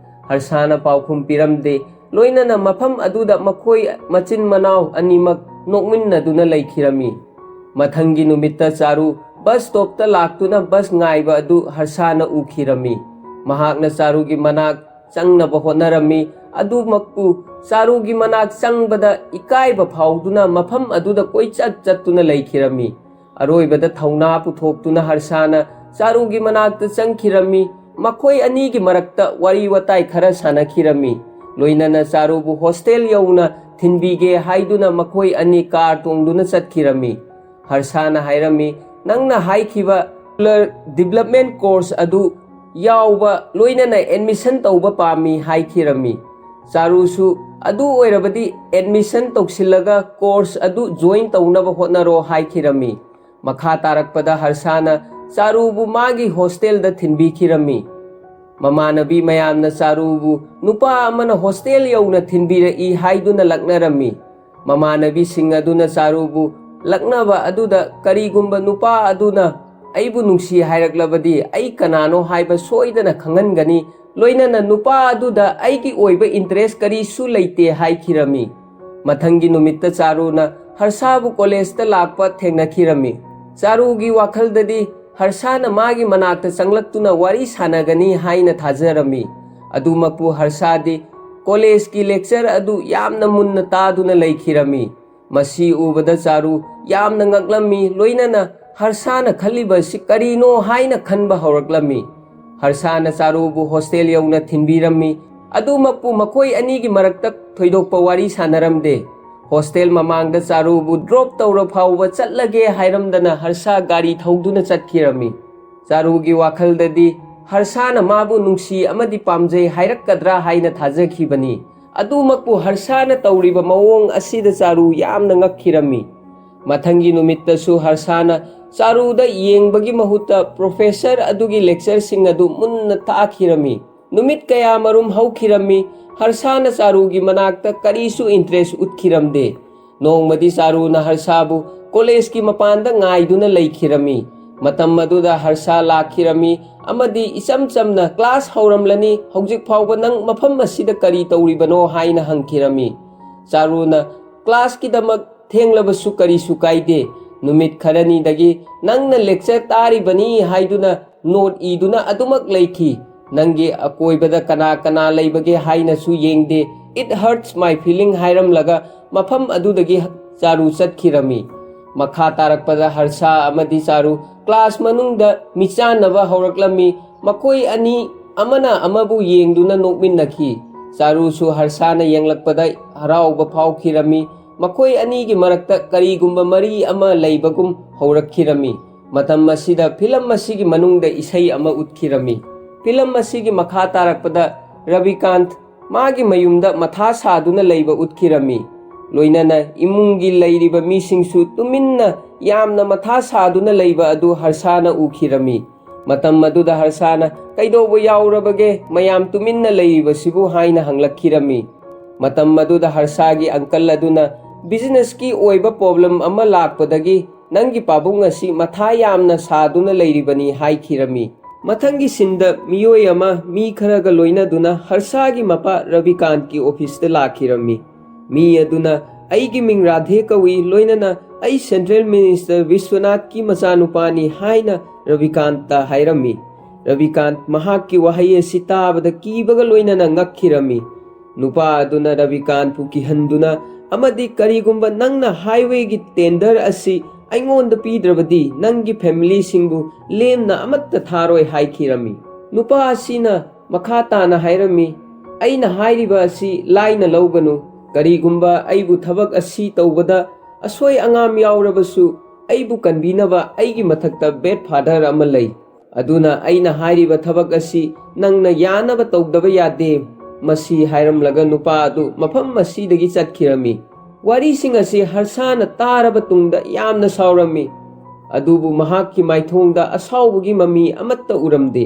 ꯍꯔꯁꯥꯅ ꯄꯥꯎꯈꯨꯝ ꯄꯤꯔꯝꯗꯦ꯫ ꯂꯣꯏꯅꯅ ꯃꯐꯝ ꯑꯗꯨꯗ ꯃꯈꯣꯏ ꯃꯆꯤꯟ ꯃꯅꯥꯎ ꯑꯅꯤꯃꯛ ꯅꯣꯛꯃꯤꯟꯅꯗꯨꯅ ꯂꯩꯈꯤꯔꯝꯃꯤ꯫ ꯃꯊꯪꯒꯤ ꯅꯨꯃꯤꯠꯇ ꯆꯥꯔꯨ ꯕꯁ ꯁ꯭ꯇꯣꯞꯇ ꯂꯥꯛꯇꯨꯅ ꯕꯁ ꯉꯥꯏꯕ ꯑꯗꯨ ꯍꯔꯁꯥꯅ ꯎꯈꯤꯔꯝꯃꯤ꯫ ꯃꯍꯥꯛꯅ ꯆꯥꯔꯨꯒꯤ ꯃꯅꯥꯛ ꯆꯪꯅꯕ ꯍꯣꯠꯅꯔꯝꯃꯤ꯫ ꯑꯗꯨꯃꯛꯄꯨ ꯆꯥꯔꯨꯒꯤ ꯃꯅꯥꯛ ꯆꯪꯕꯗ ꯏꯀꯥꯏꯕ ꯐꯥꯎꯗꯨꯅ ꯃꯐꯝ ꯑꯗꯨꯗ ꯀꯣꯏꯆꯠ ꯆꯠꯇꯨꯅ ꯂꯩꯈꯤꯔꯝꯃꯤ꯫ ꯑꯔꯣꯏꯕꯗ ꯊꯧꯅꯥ ꯄꯨꯊꯣꯛꯇꯨꯅ ꯍꯔꯁꯥꯅ ꯆꯥꯔꯨꯒꯤ ꯃꯅꯥꯛꯇ ꯆꯪꯈꯤꯔꯝꯃꯤ꯫ ꯃꯈꯣꯏ ꯑꯅꯤꯒꯤ ꯃꯔꯛꯇ ꯋꯥꯔꯤ ꯋꯥꯇꯥꯏ ꯈꯔ ꯁꯥꯟꯅꯈꯤꯔꯝꯃꯤ꯫ ꯂꯣꯏꯅꯅ ꯆꯥꯔꯨꯕꯨ ꯍꯣꯁꯇꯦꯜ ꯌꯧꯅ ꯊꯤꯟꯕꯤꯒꯦ ꯍꯥꯏꯗꯨꯅ ꯃꯈꯣꯏ ꯑꯅꯤ ꯀꯥꯔ ꯇꯣꯡꯗꯨꯅ ꯆꯠꯈꯤꯔꯝꯃꯤ꯫ ꯍꯔꯁꯥꯅ ꯍꯥꯏꯔꯝꯃꯤ, "ꯅꯪꯅ ꯍꯥꯏꯈꯤꯕ ꯔꯨꯔꯦꯜ ꯗꯤꯕꯂꯞꯃꯦꯟ ꯀꯣꯔꯁ ꯑꯗꯨ ꯌꯥꯎꯕ ꯂꯣꯏꯅꯅ ꯑꯦꯗꯃꯤꯁꯟ ꯇꯧꯕ ꯄꯥꯝꯃꯤ" ꯍꯥꯏꯈꯤꯔꯝꯃꯤ꯫ ꯆꯥꯔꯨꯁꯨ, "ꯑꯗꯨ ꯑꯣꯏꯔꯕꯗꯤ ꯑꯦꯗꯃꯤꯁꯟ ꯇꯧꯁꯤꯜꯂꯒ ꯀꯣꯔꯁ ꯑꯗꯨ ꯖꯣꯏꯟ ꯇꯧꯅꯕ ꯍꯣꯠꯅꯔꯣ" ꯍꯥꯏꯈꯤꯔꯝꯃꯤ꯫ ꯃꯈꯥ ꯇꯥꯔꯛꯄꯗ ꯍꯔꯁꯥꯅ ꯆꯥꯔꯨꯕꯨ ꯃꯥꯒꯤ ꯍꯣꯁꯇꯦꯜꯗ ꯊꯤꯟꯕꯤꯈꯤꯔꯝꯃꯤ꯫ ꯃꯃꯥꯟꯅꯕꯤ ꯃꯌꯥꯝꯅ ꯆꯥꯔꯨꯕꯨ ꯅꯨꯄꯥ ꯑꯃꯅ ꯍꯣꯁꯇꯦꯜ ꯌꯧꯅ ꯊꯤꯟꯕꯤꯔꯛꯏ ꯍꯥꯏꯗꯨꯅ ꯂꯛꯅꯔꯝꯃꯤ꯫ ꯃꯃꯥꯟꯅꯕꯤꯁꯤꯡ ꯑꯗꯨꯅ ꯆꯥꯔꯨꯕꯨ ꯂꯛꯅꯕ ꯑꯗꯨꯗ, "ꯀꯔꯤꯒꯨꯝꯕ ꯅꯨꯄꯥ ꯑꯗꯨꯅ ꯑꯩꯕꯨ ꯅꯨꯡꯁꯤ ꯍꯥꯏꯔꯛꯂꯕꯗꯤ ꯑꯩ ꯀꯅꯥꯅꯣ ꯍꯥꯏꯕ ꯁꯣꯏꯗꯅ ꯈꯪꯍꯟꯒꯅꯤ, ꯂꯣꯏꯅꯅ ꯅꯨꯄꯥ ꯑꯗꯨꯗ ꯑꯩꯒꯤ ꯑꯣꯏꯕ ꯏꯟꯇꯔꯦꯁ ꯀꯔꯤꯁꯨ ꯂꯩꯇꯦ" ꯍꯥꯏꯈꯤꯔꯝꯃꯤ꯫ ꯃꯊꯪꯒꯤ ꯅꯨꯃꯤꯠꯇ ꯆꯥꯔꯨꯅ ꯍꯔꯁꯥꯕꯨ ꯀꯣꯂꯦꯖꯇ ꯂꯥꯛꯄ ꯊꯦꯡꯅꯈꯤꯔꯝꯃꯤ꯫ ꯆꯥꯔꯨꯒꯤ ꯋꯥꯈꯜꯗꯗꯤ ꯍꯔꯁꯥꯅ ꯃꯥꯒꯤ ꯃꯅꯥꯛꯇ ꯆꯪꯂꯛꯇꯨꯅ ꯋꯥꯔꯤ ꯁꯥꯟꯅꯒꯅꯤ ꯍꯥꯏꯅ ꯊꯥꯖꯔꯝꯃꯤ꯫ ꯑꯗꯨꯃꯛꯄꯨ ꯍꯔꯁꯥꯗꯤ ꯀꯣꯂꯦꯖꯀꯤ ꯂꯦꯛꯆꯔ ꯑꯗꯨ ꯌꯥꯝꯅ ꯃꯨꯟꯅ ꯇꯥꯗꯨꯅ ꯂꯩꯈꯤꯔꯝꯃꯤ꯫ ꯃꯁꯤ ꯎꯕꯗ ꯆꯥꯔꯨ ꯌꯥꯝꯅ ꯉꯛꯂꯝꯃꯤ, ꯂꯣꯏꯅꯅ ꯍꯔꯁꯥꯅ ꯈꯜꯂꯤꯕ ꯑꯁꯤ ꯀꯔꯤꯅꯣ ꯍꯥꯏꯅ ꯈꯟꯕ ꯍꯧꯔꯛꯂꯝꯃꯤ꯫ ꯍꯔꯁꯥꯅ ꯆꯥꯔꯨꯕꯨ ꯍꯣꯁꯇꯦꯜ ꯌꯧꯅ ꯊꯤꯟꯕꯤꯔꯝꯃꯤ꯫ ꯑꯗꯨꯃꯛꯄꯨ ꯃꯈꯣꯏ ꯑꯅꯤꯒꯤ ꯃꯔꯛꯇ ꯊꯣꯏꯗꯣꯛꯄ ꯋꯥꯔꯤ ꯁꯥꯟꯅꯔꯝꯗꯦ꯫ ꯍꯣꯁꯇꯦꯜ ꯃꯃꯥꯡꯗ ꯆꯥꯔꯨꯕꯨ ꯗ꯭ꯔꯣꯞ ꯇꯧꯔ ꯐꯥꯎꯕ ꯆꯠꯂꯒꯦ ꯍꯥꯏꯔꯝꯗꯅ ꯍꯔꯁꯥ ꯒꯥꯔꯤ ꯊꯧꯗꯨꯅ ꯆꯠꯈꯤꯔꯝꯃꯤ꯫ ꯆꯥꯔꯨꯒꯤ ꯋꯥꯈꯜꯗꯗꯤ ꯍꯔꯁꯥꯅ ꯃꯥꯕꯨ ꯅꯨꯡꯁꯤ ꯑꯃꯗꯤ ꯄꯥꯝꯖꯩ ꯍꯥꯏꯔꯛꯀꯗ꯭ꯔꯥ ꯍꯥꯏꯅ ꯊꯥꯖꯈꯤꯕꯅꯤ꯫ ꯑꯗꯨꯃꯛꯄꯨ ꯍꯔꯁꯥꯅ ꯇꯧꯔꯤꯕ ꯃꯑꯣꯡ ꯑꯁꯤꯗ ꯆꯥꯔꯨ ꯌꯥꯝꯅ ꯉꯛꯈꯤꯔꯝꯃꯤ꯫ ꯃꯊꯪꯒꯤ ꯅꯨꯃꯤꯠꯇꯁꯨ ꯍꯔꯁꯥꯅ ꯆꯥꯔꯨꯗ ꯌꯦꯡꯕꯒꯤ ꯃꯍꯨꯠꯇ ꯄ꯭ꯔꯣꯐꯦꯁꯔ ꯑꯗꯨꯒꯤ ꯂꯦꯛꯆꯔꯁꯤꯡ ꯑꯗꯨ ꯃꯨꯟꯅ ꯇꯥꯈꯤꯔꯝꯃꯤ꯫ ꯅꯨꯃꯤꯠ ꯀꯌꯥ ꯃꯔꯨꯝ ꯍꯧꯈꯤꯔꯝꯃꯤ꯫ ꯍꯔꯁꯥꯅ ꯆꯥꯔꯨꯒꯤ ꯃꯅꯥꯛꯇ ꯀꯔꯤꯁꯨ ꯏꯟꯇꯔꯦꯁ ꯎꯠꯈꯤꯔꯝꯗꯦ꯫ ꯅꯣꯡꯃꯗꯤ ꯆꯥꯔꯨꯅ ꯍꯔꯁꯥꯕꯨ ꯀꯣꯂꯦꯖꯀꯤ ꯃꯄꯥꯟꯗ ꯉꯥꯏꯗꯨꯅ ꯂꯩꯈꯤꯔꯝꯃꯤ꯫ ꯃꯇꯝ ꯑꯗꯨꯗ ꯍꯔꯁꯥ ꯂꯥꯛꯈꯤꯔꯝꯃꯤ ꯑꯃꯗꯤ ꯏꯆꯝ ꯆꯝꯅ, "ꯀ꯭ꯂꯥꯁ ꯍꯧꯔꯝꯂꯅꯤ, ꯍꯧꯖꯤꯛ ꯐꯥꯎꯕ ꯅꯪ ꯃꯐꯝ ꯑꯁꯤꯗ ꯀꯔꯤ ꯇꯧꯔꯤꯕꯅꯣ?" ꯍꯥꯏꯅ ꯍꯪꯈꯤꯔꯝꯃꯤ꯫ ꯆꯥꯔꯨꯅ, "ꯀ꯭ꯂꯥꯁꯀꯤꯗꯃꯛ ꯊꯦꯡꯂꯕꯁꯨ ꯀꯔꯤꯁꯨ ꯀꯥꯏꯗꯦ꯫ ꯅꯨꯃꯤꯠ ꯈꯔꯅꯤꯗꯒꯤ ꯅꯪꯅ ꯂꯦꯛꯆꯔ ꯇꯥꯔꯤꯕꯅꯤ ꯍꯥꯏꯗꯨꯅ ꯅꯣꯠ ꯏꯗꯨꯅ ꯑꯗꯨꯃꯛ ꯂꯩꯈꯤ꯫ ꯅꯪꯒꯤ ꯑꯀꯣꯏꯕꯗ ꯀꯅꯥ ꯀꯅꯥ ꯂꯩꯕꯒꯦ ꯍꯥꯏꯅꯁꯨ ꯌꯦꯡꯗꯦ꯫ It hurts my feeling" ꯍꯥꯏꯔꯝꯂꯒ ꯃꯐꯝ ꯑꯗꯨꯗꯒꯤ ꯆꯥꯔꯨ ꯆꯠꯈꯤꯔꯝꯃꯤ꯫ ꯃꯈꯥ ꯇꯥꯔꯛꯄꯗ ꯍꯔꯁꯥ ꯑꯃꯗꯤ ꯆꯥꯔꯨ ꯀ꯭ꯂꯥꯁ ꯃꯅꯨꯡꯗ ꯃꯤꯆꯥꯟꯅꯕ ꯍꯧꯔꯛꯂꯝꯃꯤ꯫ ꯃꯈꯣꯏ ꯑꯅꯤ ꯑꯃꯅ ꯑꯃꯕꯨ ꯌꯦꯡꯗꯨꯅ ꯅꯣꯛꯃꯤꯟꯅꯈꯤ꯫ ꯆꯥꯔꯨꯁꯨ ꯍꯔꯁꯥꯅ ꯌꯦꯡꯂꯛꯄꯗ ꯍꯔꯥꯎꯕ ꯐꯥꯎꯈꯤꯔꯝꯃꯤ꯫ ꯃꯈꯣꯏ ꯑꯅꯤꯒꯤ ꯃꯔꯛꯇ ꯀꯔꯤꯒꯨꯝꯕ ꯃꯔꯤ ꯑꯃ ꯂꯩꯕꯒꯨꯝ ꯍꯧꯔꯛꯈꯤꯔꯝꯃꯤ꯫ ꯃꯇꯝ ꯑꯁꯤꯗ ꯐꯤꯂꯝ ꯑꯁꯤꯒꯤ ꯃꯅꯨꯡꯗ ꯏꯁꯩ ꯑꯃ ꯎꯠꯈꯤꯔꯝꯃꯤ꯫ ꯐꯤꯂꯝ ꯑꯁꯤꯒꯤ ꯃꯈꯥ ꯇꯥꯔꯛꯄꯗ ꯔꯕꯤꯀꯥꯟꯊ ꯃꯥꯒꯤ ꯃꯌꯨꯝꯗ ꯃꯊꯥ ꯁꯥꯗꯨꯅ ꯂꯩꯕ ꯎꯠꯈꯤꯔꯝꯃꯤ꯫ ꯂꯣꯏꯅꯅ ꯏꯃꯨꯡꯒꯤ ꯂꯩꯔꯤꯕ ꯃꯤꯁꯤꯡꯁꯨ ꯇꯨꯃꯤꯟꯅ ꯌꯥꯝꯅ ꯃꯊꯥ ꯁꯥꯗꯨꯅ ꯂꯩꯕ ꯑꯗꯨ ꯍꯔꯁꯥꯅ ꯎꯈꯤꯔꯝꯃꯤ꯫ ꯃꯇꯝ ꯑꯗꯨꯗ ꯍꯔꯁꯥꯅ "ꯀꯩꯗꯧꯕ ꯌꯥꯎꯔꯕꯒꯦ? ꯃꯌꯥꯝ ꯇꯨꯃꯤꯟꯅ ꯂꯩꯔꯤꯕꯁꯤꯕꯨ?" ꯍꯥꯏꯅ ꯍꯪꯂꯛꯈꯤꯔꯝꯃꯤ꯫ ꯃꯇꯝ ꯑꯗꯨꯗ ꯍꯔꯁꯥꯒꯤ ꯑꯪꯀꯜ ꯑꯗꯨꯅ "ꯕꯤꯖꯤꯅꯦꯁꯀꯤ ꯑꯣꯏꯕ ꯄ꯭ꯔꯣꯕ꯭ꯂꯦꯝ ꯑꯃ ꯂꯥꯛꯄꯗꯒꯤ ꯅꯪꯒꯤ ꯄꯥꯕꯨꯡ ꯑꯁꯤ ꯃꯊꯥ ꯌꯥꯝꯅ ꯁꯥꯗꯨꯅ ꯂꯩꯔꯤꯕꯅꯤ" ꯍꯥꯏꯈꯤꯔꯝꯃꯤ꯫ ꯃꯊꯪꯒꯤ ꯁꯤꯟꯗ ꯃꯤꯑꯣꯏ ꯑꯃ ꯃꯤ ꯈꯔꯒ ꯂꯣꯏꯅꯗꯨꯅ ꯍꯔꯁꯥꯒꯤ ꯃꯄꯥ ꯔꯕꯤꯀꯥꯟꯠꯀꯤ ꯑꯣꯐꯤꯁꯇ ꯂꯥꯛꯈꯤꯔꯝꯃꯤ꯫ ꯃꯤ ꯑꯗꯨꯅ "ꯑꯩꯒꯤ ꯃꯤꯡ ꯔꯥꯙꯦ ꯀꯧꯏ, ꯂꯣꯏꯅꯅ ꯑꯩ ꯁꯦꯟꯇ꯭ꯔꯦꯜ ꯃꯤꯅꯤꯁꯇꯔ ꯕꯤꯁ꯭ꯋꯅꯥꯊꯀꯤ ꯃꯆꯥꯅꯨꯄꯥꯅꯤ" ꯍꯥꯏꯅ ꯔꯕꯤꯀꯥꯟꯠꯇ ꯍꯥꯏꯔꯝꯃꯤ꯫ ꯔꯕꯤꯀꯥꯟꯠ ꯃꯍꯥꯛꯀꯤ ꯋꯥꯍꯩ ꯑꯁꯤ ꯇꯥꯕꯗ ꯀꯤꯕꯒ ꯂꯣꯏꯅꯅ ꯉꯛꯈꯤꯔꯝꯃꯤ꯫ ꯅꯨꯄꯥ ꯑꯗꯨꯅ ꯔꯕꯤꯀꯥꯟꯠꯄꯨ ꯀꯤꯍꯟꯗꯨꯅ ꯑꯃꯗꯤ "ꯀꯔꯤꯒꯨꯝꯕ ꯅꯪꯅ ꯍꯥꯏꯋꯦꯒꯤ ꯇꯦꯟꯗꯔ ꯑꯁꯤ ꯑꯩꯉꯣꯟꯗ ꯄꯤꯗ꯭ꯔꯕꯗꯤ ꯅꯪꯒꯤ ꯐꯦꯃꯤꯂꯤꯁꯤꯡꯕꯨ ꯂꯦꯝꯅ ꯑꯃꯠꯇ ꯊꯥꯔꯣꯏ" ꯍꯥꯏꯈꯤꯔꯝꯃꯤ꯫ ꯅꯨꯄꯥ ꯑꯁꯤꯅ ꯃꯈꯥ ꯇꯥꯅ ꯍꯥꯏꯔꯝꯃꯤ, "ꯑꯩꯅ ꯍꯥꯏꯔꯤꯕ ꯑꯁꯤ ꯂꯥꯏꯅ ꯂꯧꯒꯅꯨ꯫ ꯀꯔꯤꯒꯨꯝꯕ ꯑꯩꯕꯨ ꯊꯕꯛ ꯑꯁꯤ ꯇꯧꯕꯗ ꯑꯁꯣꯏ ꯑꯉꯥꯝ ꯌꯥꯎꯔꯕꯁꯨ, ꯑꯩꯕꯨ ꯀꯟꯕꯤꯅꯕ ꯑꯩꯒꯤ ꯃꯊꯛꯇ ꯕꯦꯗ ꯐꯥꯗꯔ ꯑꯃ ꯂꯩ꯫ ꯑꯗꯨꯅ ꯑꯩꯅ ꯍꯥꯏꯔꯤꯕ ꯊꯕꯛ ꯑꯁꯤ ꯅꯪꯅ ꯌꯥꯅꯕ ꯇꯧꯗꯕ ꯌꯥꯗꯦ"꯫ ꯃꯁꯤ ꯍꯥꯏꯔꯝꯂꯒ ꯅꯨꯄꯥ ꯑꯗꯨ ꯃꯐꯝ ꯑꯁꯤꯗꯒꯤ ꯆꯠꯈꯤꯔꯝꯃꯤ꯫ ꯋꯥꯔꯤꯁꯤꯡ ꯑꯁꯤ ꯍꯔꯁꯥꯅ ꯇꯥꯔꯕ ꯇꯨꯡꯗ ꯌꯥꯝꯅ ꯁꯥꯎꯔꯝꯃꯤ꯫ ꯑꯗꯨꯕꯨ ꯃꯍꯥꯛꯀꯤ ꯃꯥꯏꯊꯣꯡꯗ ꯑꯁꯥꯎꯕꯒꯤ ꯃꯃꯤ ꯑꯃꯠꯇ ꯎꯔꯝꯗꯦ꯫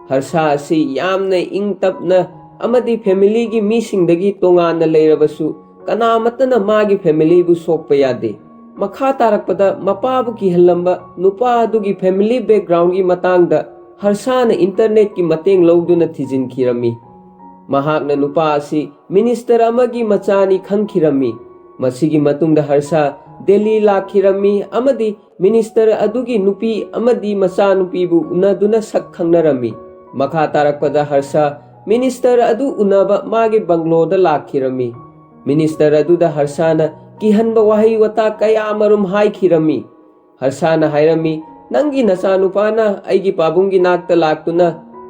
ꯍꯔꯁꯥ ꯑꯁꯤ ꯌꯥꯝꯅ ꯏꯪ ꯇꯞꯅ ꯑꯃꯗꯤ ꯐꯦꯃꯤꯂꯤꯒꯤ ꯃꯤꯁꯤꯡꯗꯒꯤ ꯇꯣꯉꯥꯟꯅ ꯂꯩꯔꯕꯁꯨ, ꯀꯅꯥꯃꯠꯇꯅ ꯃꯥꯒꯤ ꯐꯦꯃꯤꯂꯤꯕꯨ ꯁꯣꯛꯄ ꯌꯥꯗꯦ꯫ ꯃꯈꯥ ꯇꯥꯔꯛꯄꯗ ꯃꯄꯥꯕꯨ ꯀꯤꯍꯜꯂꯝꯕ ꯅꯨꯄꯥ ꯑꯗꯨꯒꯤ ꯐꯦꯃꯤꯂꯤ ꯕꯦꯛꯒ꯭ꯔꯥꯎꯟꯒꯤ ꯃꯇꯥꯡꯗ ꯍꯔꯁꯥꯅ ꯏꯟꯇꯔꯅꯦꯠꯀꯤ ꯃꯇꯦꯡ ꯂꯧꯗꯨꯅ ꯊꯤꯖꯤꯟꯈꯤꯔꯝꯃꯤ꯫ ꯃꯍꯥꯛꯅ ꯅꯨꯄꯥ ꯑꯁꯤ ꯃꯤꯅꯤꯁꯇꯔ ꯑꯃꯒꯤ ꯃꯆꯥꯅꯤ ꯈꯪꯈꯤꯔꯝꯃꯤ꯫ ꯃꯁꯤꯒꯤ ꯃꯇꯨꯡꯗ ꯍꯔꯁꯥ ꯗꯦꯜꯂꯤ ꯂꯥꯛꯈꯤꯔꯝꯃꯤ ꯑꯃꯗꯤ ꯃꯤꯅꯤꯁꯇꯔ ꯑꯗꯨꯒꯤ ꯅꯨꯄꯤ ꯑꯃꯗꯤ ꯃꯆꯥꯅꯨꯄꯤꯕꯨ ꯎꯅꯗꯨꯅ ꯁꯛ ꯈꯪꯅꯔꯝꯃꯤ꯫ ꯃꯈꯥ ꯇꯥꯔꯛꯄꯗ ꯍꯔꯁꯥ ꯃꯤꯅꯤꯁꯇꯔ ꯑꯗꯨ ꯎꯅꯕ ꯃꯥꯒꯤ ꯕꯪꯒ꯭ꯂꯣꯗ ꯂꯥꯛꯈꯤꯔꯝꯃꯤ꯫ ꯃꯤꯅꯤꯁꯇꯔ ꯑꯗꯨꯗ ꯍꯔꯁꯥꯅ ꯀꯤꯍꯟꯕ ꯋꯥꯍꯩ ꯋꯥꯇꯥ ꯀꯌꯥ ꯑꯃꯔꯣꯝ ꯍꯥꯏꯈꯤꯔꯝꯃꯤ꯫ ꯍꯔꯁꯥꯅ ꯍꯥꯏꯔꯝꯃꯤ, "ꯅꯪꯒꯤ ꯅꯆꯥꯅꯨꯄꯥꯅ ꯑꯩꯒꯤ ꯄꯥꯕꯨꯡꯒꯤ ꯅꯥꯛꯇ ꯂꯥꯛꯇꯨꯅ